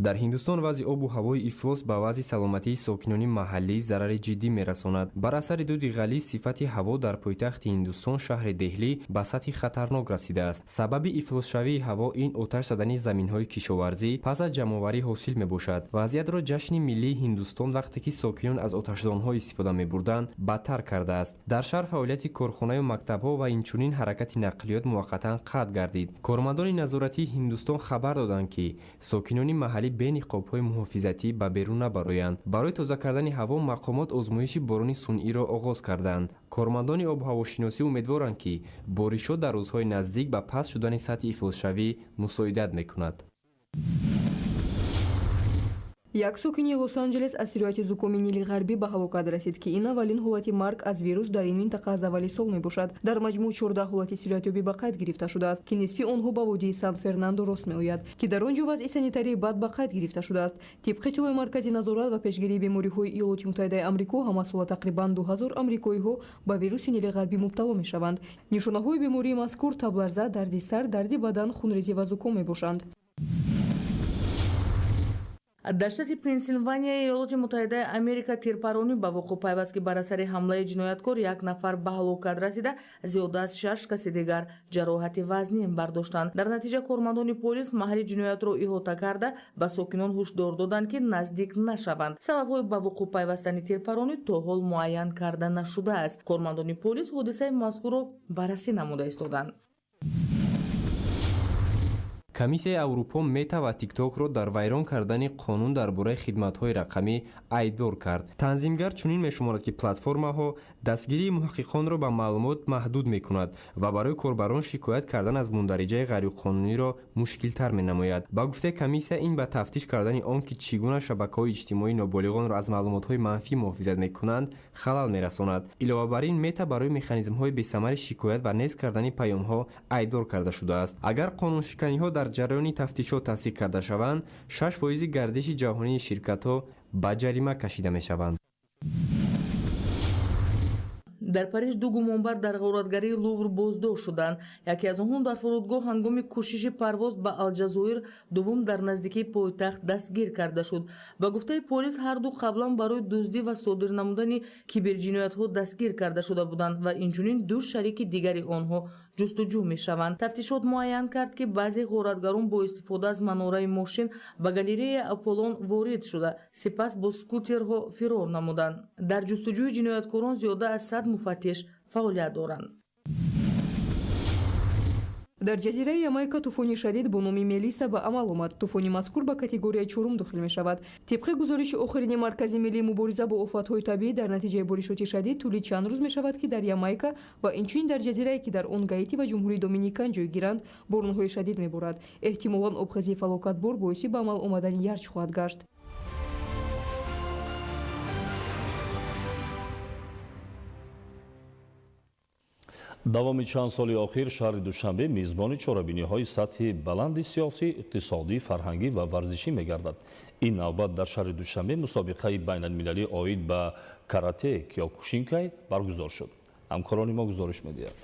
Дар Ҳиндустон вазъи обу ҳавои ифлос ба вазъи саломатии сокинони маҳаллӣ зарари ҷиддӣ мерасонад. Бар асари дуди ғализ сифати ҳаво дар пойтахти Ҳиндустон, шаҳри Деҳлӣ, ба сатҳи хатарнок расидааст. Сабаби ифлосшавии ҳаво ин оташ задани заминҳои кишоварзӣ пас аз ҷамъоварӣ ҳосил мебошад. Вазъиятро ҷашни миллии Ҳиндустон, вақте ки сокинон аз оташдонҳо истифода мебурданд, бадтар кардааст. Дар шаҳр фаъолияти корхонаю мактабҳо ва инчунин ҳаракати нақлиёт муваққатан қатъ гардид. Кормандони назоратии Ҳиндустон хабар доданд, ки сокинони маҳаллӣ бе ниқобҳои муҳофизатӣ ба берун набароянд. Барои тоза кардани ҳаво мақомот озмоиши борони сунъиро оғоз карданд. Кормандони обҳавошиносӣ умедворанд, ки боришот дар рӯзҳои наздик ба паст шудани сатҳи ифлосшавӣ мусоидат мекунад. Як сокини Лос-Анҷелес аз сирояти зукоми Нили Ғарбӣ ба ҳалокат расид, ки ин аввалин ҳолати марг аз вирус дар ин минтақа аз аввали сол мебошад. Дар маҷмӯъ 14 ҳолати сироятёбӣ ба қайд гирифта шудааст, ки нисфи онҳо ба водии Сан-Фернандо рост меояд, ки дар он ҷо вазъи санитарии бад ба қайд гирифта шудааст. Тибқи иттилои Маркази назорат ва пешгирии бемориҳои Иёлоти Муттаҳидаи Амрико, ҳамасола тақрибан 2000 амрикоиҳо ба вируси Нили Ғарбӣ мубтало мешаванд. Нишонаҳои бемории мазкур табларза, дарди сар, дарди бадан, хунрезӣ ва зуком мебошанд. Дар штати Пенсилванияи Иёлоти Муттаҳидаи Америка тирпаронӣ ба вуқӯъ пайваст, ки бар асари ҳамлаи ҷинояткор як нафар ба ҳалокат расида, зиёда аз шаш каси дигар ҷароҳати вазнин бардоштанд. Дар натиҷа кормандони полис маҳалли ҷиноятро иҳота карда, ба сокинон ҳушдор доданд, ки наздик нашаванд. Сабабҳои ба вуқӯъ пайвастани тирпаронӣ то ҳол муайян карда нашудааст. Кормандони полис ҳодисаи мазкурро баррасӣ намуда истоданд. Комиссияи Аврупо Мета ва Тиктокро дар вайрон кардани қонун дар бораи хидматҳои рақамӣ айбдор кард. Танзимгар чунин мешуморад, ки платформаҳо дастгирии муҳаққиқонро ба маълумот маҳдуд мекунад ва барои корбарон шикоят кардан аз мундариҷаи ғайриқонуниро мушкилтар менамояд. Ба гуфтаи комиссия, ин ба тафтиш кардани он, ки чӣ гуна шабакаҳои иҷтимоӣ ноболиғонро аз маълумотҳои манфӣ муҳофизат мекунанд, халал мерасонад. Илова бар ин, Мета барои механизмҳои бесамари шикоят ва нест кардани паёмҳо айбдор карда шудааст. Агар қонуншиканиҳо дар ҷараёни тафтишот тасдиқ карда шаванд, 6% гардиши ҷаҳонии ширкатҳо ба ҷарима кашида мешаванд. Дар Париж ду гумонбар дар ғоратгарии Лувр боздошт шуданд. Яке аз онҳо дар фурудгоҳ ҳангоми кӯшиши парвоз ба Алҷазоир, дуввум дар наздикии пойтахт дастгир карда шуд. Ба гуфтаи полис, ҳарду қаблан барои дуздӣ ва содир намудани киберҷиноятҳо дастгир карда шуда буданд ва инчунин ду шарики дигари онҳо ҷустуҷӯ мешаванд. Тафтишот муайян кард, ки баъзе ғоратгарон бо истифода аз манораи мошин ба галереяи Аполлон ворид шуда, сипас бо скутерҳо фирор намуданд. Дар ҷустуҷӯи ҷинояткорон зиёда аз 100 муфаттиш фаъолият доранд. Дар ҷазираи Ямайка тӯфони шадид бо номи Мелиса ба амал омад. Тӯфони мазкур ба категорияи чорум дохил мешавад. Тибқи гузориши охирини Маркази миллии мубориза бо офатҳои табиӣ, дар натиҷаи боришоти шадид тӯли чанд рӯз мешавад, ки дар Ямайка ва инчунин дар ҷазирае, ки дар он Гаити ва Ҷумҳурии Доминикан ҷойгиранд, боронҳои шадид меборад. Эҳтимолан обхезии фалокатбор боиси ба амал омадани ярч хоҳад гашт. Давоми чанд соли охир шаҳри Душанбе мизбони чорабиниҳои сатҳи баланди сиёсӣ, иқтисодӣ, фарҳангӣ ва варзишӣ мегардад. Ин навбат дар шаҳри Душанбе мусобиқаи байналмилалӣ оид ба карате киокушинкай баргузор шуд. Ҳамкорони мо гузориш медиҳад.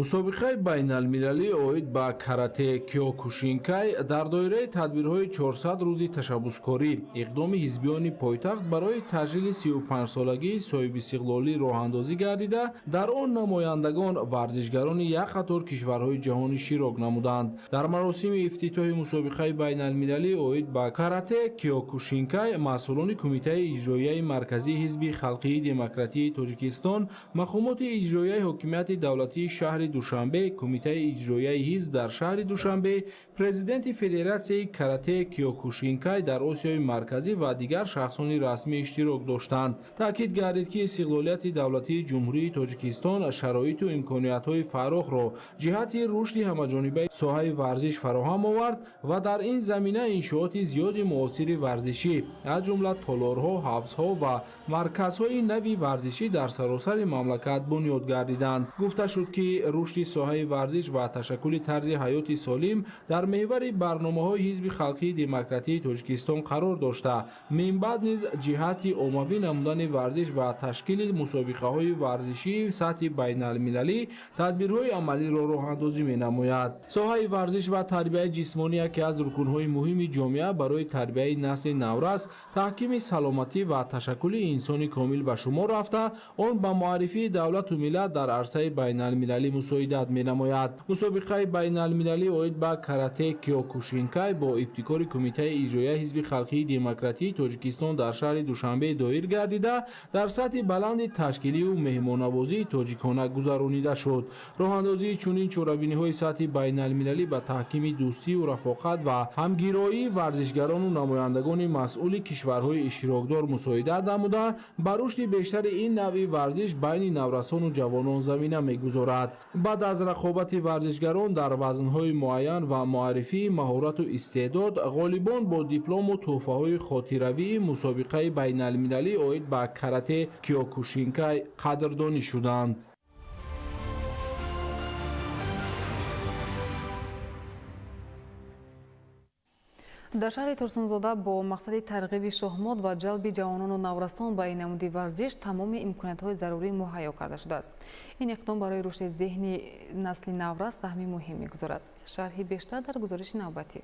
Мусобиқаи байналмилалӣ оид ба карате киокушинкай дар доираи тадбирҳои 400 рӯзи ташаббускорӣ иқдоми ҳизбиёни пойтахт барои таҷлили 35-солагии соҳибистиқлолӣ роҳандозӣ гардида, дар он намояндагон варзишгарони як қатор кишварҳои ҷаҳон иштирок намуданд. Дар маросими ифтитоҳи мусобиқаи байналмилалӣ оид ба карате киокушинкай масъулони Кумитаи иҷроияи марказии Ҳизби халқии демократии Тоҷикистон, мақомоти иҷроияи ҳокимияти давлатии шаҳри Душанбе, Кумитаи иҷроияи ҳизб дар шаҳри Душанбе, президенти Федератсияи карате киокушинкай дар Осиёи Марказӣ ва дигар шахсони расмӣ иштирок доштанд. Таъкид гардид, ки истиқлолияти давлатии Ҷумҳурии Тоҷикистон шароиту имкониятҳои фарохро ҷиҳати рушди ҳамаҷонибаи соҳаи варзиш фароҳам овард ва дар ин замина иншооти зиёди муосири варзишӣ, аз ҷумла толорҳо, ҳавзҳо ва марказҳои нави варзишӣ дар саросари мамлакат бунёд гардиданд. Гуфта шуд, ки рушди соҳаи варзиш ва ташаккули тарзи ҳаёти солим дар меҳвари барномаҳои Ҳизби халқии демократии Тоҷикистон қарор дошта, минбаъд низ ҷиҳати оммавӣ намудани варзиш ва ташкили мусобиқаҳои варзишии сатҳи байналмилалӣ тадбирҳои амалиро роҳандозӣ менамояд. Соҳаи варзиш ва тарбияи ҷисмонӣ яке аз рукунҳои муҳими ҷомеа барои тарбияи насли наврас, таҳкими саломатӣ ва ташаккули инсони комил ба шумор рафта, он ба муаррифии давлату миллат дар арсаи байналмилалӣ мусоидат менамояд. Мусобиқаи байналмилалӣ оид ба карате киокушинкай бо ибтикори Кумитаи иҷроияи Ҳизби халқии демократии Тоҷикистон дар шаҳри Душанбе доир гардида, дар сатҳи баланди ташкилию меҳмоннавозии тоҷикона гузаронида шуд. Роҳандозии чунин чорабиниҳои сатҳи байналмилалӣ ба таҳкими дӯстию рафоқат ва ҳамгироии варзишгарону намояндагони масъули кишварҳои иштирокдор мусоидат намуда, ба рушди бештари ин навъи варзиш байни наврасону ҷавонон замина мегузорад. Баъд аз рақобати варзишгарон дар вазнҳои муайян ва муаррифии маҳорату истеъдод, ғолибон бо диплому тӯҳфаҳои хотиравии мусобиқаи байналмилалӣ оид ба карате киокушинкай қадрдонӣ шуданд. Дар шаҳри Турсунзода бо мақсади тарғиби шоҳмот ва ҷалби ҷавонону наврасон ба ин намуди варзиш тамоми имкониятҳои зарурӣ муҳайё карда шудааст. Ин иқдом барои рушди зеҳни насли наврас саҳми муҳим мегузорад. Шарҳи бештар дар гузориши навбатӣ.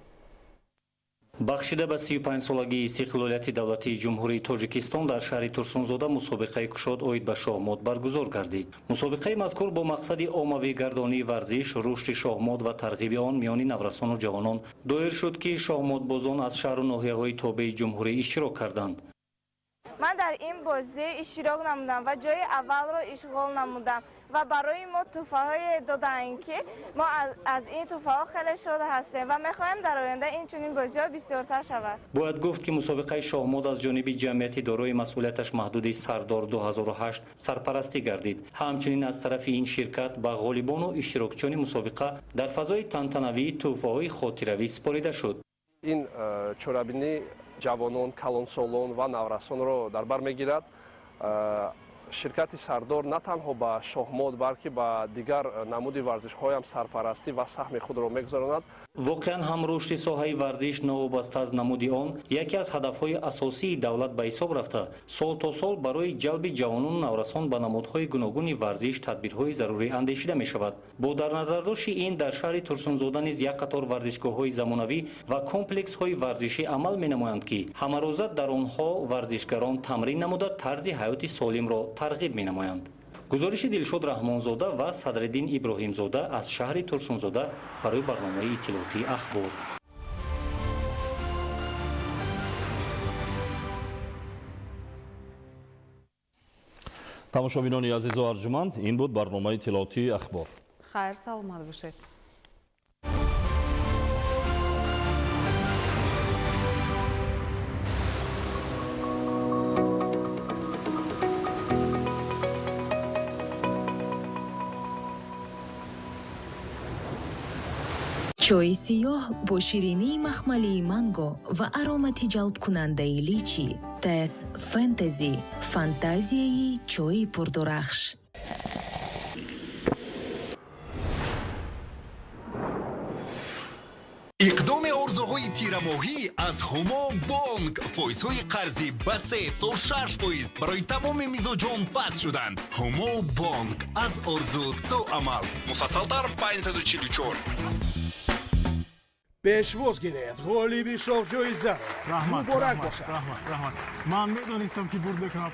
Бахшида ба 35-солагии истиқлолияти давлатии Ҷумҳурии Тоҷикистон дар шаҳри Турсунзода мусобиқаи кушод оид ба шоҳмот баргузор гардид. Мусобиқаи мазкур бо мақсади оммавӣ гардонии варзиш, рушди шоҳмот ва тарғиби он миёни наврасону ҷавонон доир шуд, ки шоҳмотбозон аз шаҳру ноҳияҳои тобеи ҷумҳурӣ иштирок карданд. Ман дар ин бозӣ иштирок намудам ва ҷои аввалро ишғол намудам ва барои мо тӯҳфаҳое доданд, ки мо аз ин тӯҳфаҳо хеле шод ҳастем ва мехоҳем дар оянда ин чунин бозиҳо бисёртар шавад. Бояд гуфт, ки мусобиқаи шоҳмот аз ҷониби ҷамъияти дорои масъулияташ маҳдуди Сардор 2008 сарпарастӣ гардид. Ҳамчунин аз тарафи ин ширкат ба ғолибону иштирокчиёни мусобиқа дар фазои тантанавии тӯҳфаҳои хотиравӣ супорида шуд. Ин чорабинӣ ҷавонон, калонсолон ва наврасонро дар бар мегирад. Ширкати Сардор на танҳо ба шоҳмот, балки ба дигар намуди варзишҳоям сарпарастӣ ва саҳми худро мегузаронад. Воқеан ҳам рушди соҳаи варзиш новобаста аз намуди он яке аз ҳадафҳои асосии давлат ба ҳисоб рафта, сол то сол барои ҷалби ҷавонону наврасон ба намудҳои гуногуни варзиш тадбирҳои зарурӣ андешида мешавад. Бо дар назардошти ин дар шаҳри Турсунзода низ як қатор варзишгоҳҳои замонавӣ ва комплексҳои варзишӣ амал менамоянд, ки ҳамарӯза дар онҳо варзишгарон тамрин намуда тарзи ҳаёти солимро тарғиб менамоянд. Гузориши Дилшод Раҳмонзода ва Садриддин Иброҳимзода аз шаҳри Турсунзода барои барномаи иттилоотии Ахбор. Тамошобинони азизу арҷуманд, ин буд барномаи иттилоотии Ахбор. Хайр, саломат бошед. Чойи сиёҳ бо ширинии махмалии манго ва аромати ҷалбкунандаи личи. Тес Фэнтези, фантазияи чойи пурдурахш. Иқдоми орзуҳои тирамоҳӣ аз Ҳумо Бонк. Фоизҳои қарзӣ ба 3 то 6% барои тамоми мизоҷон паст шуданд. Ҳумо Бонк, аз орзу то амал. Муфассалтар 544. Пешвоз гиред ғолиби шоҳҷоизаро. Раҳмат. Муборак бошад. Раҳмат, раҳмат. Ман медонистам, ки бурд мекунам.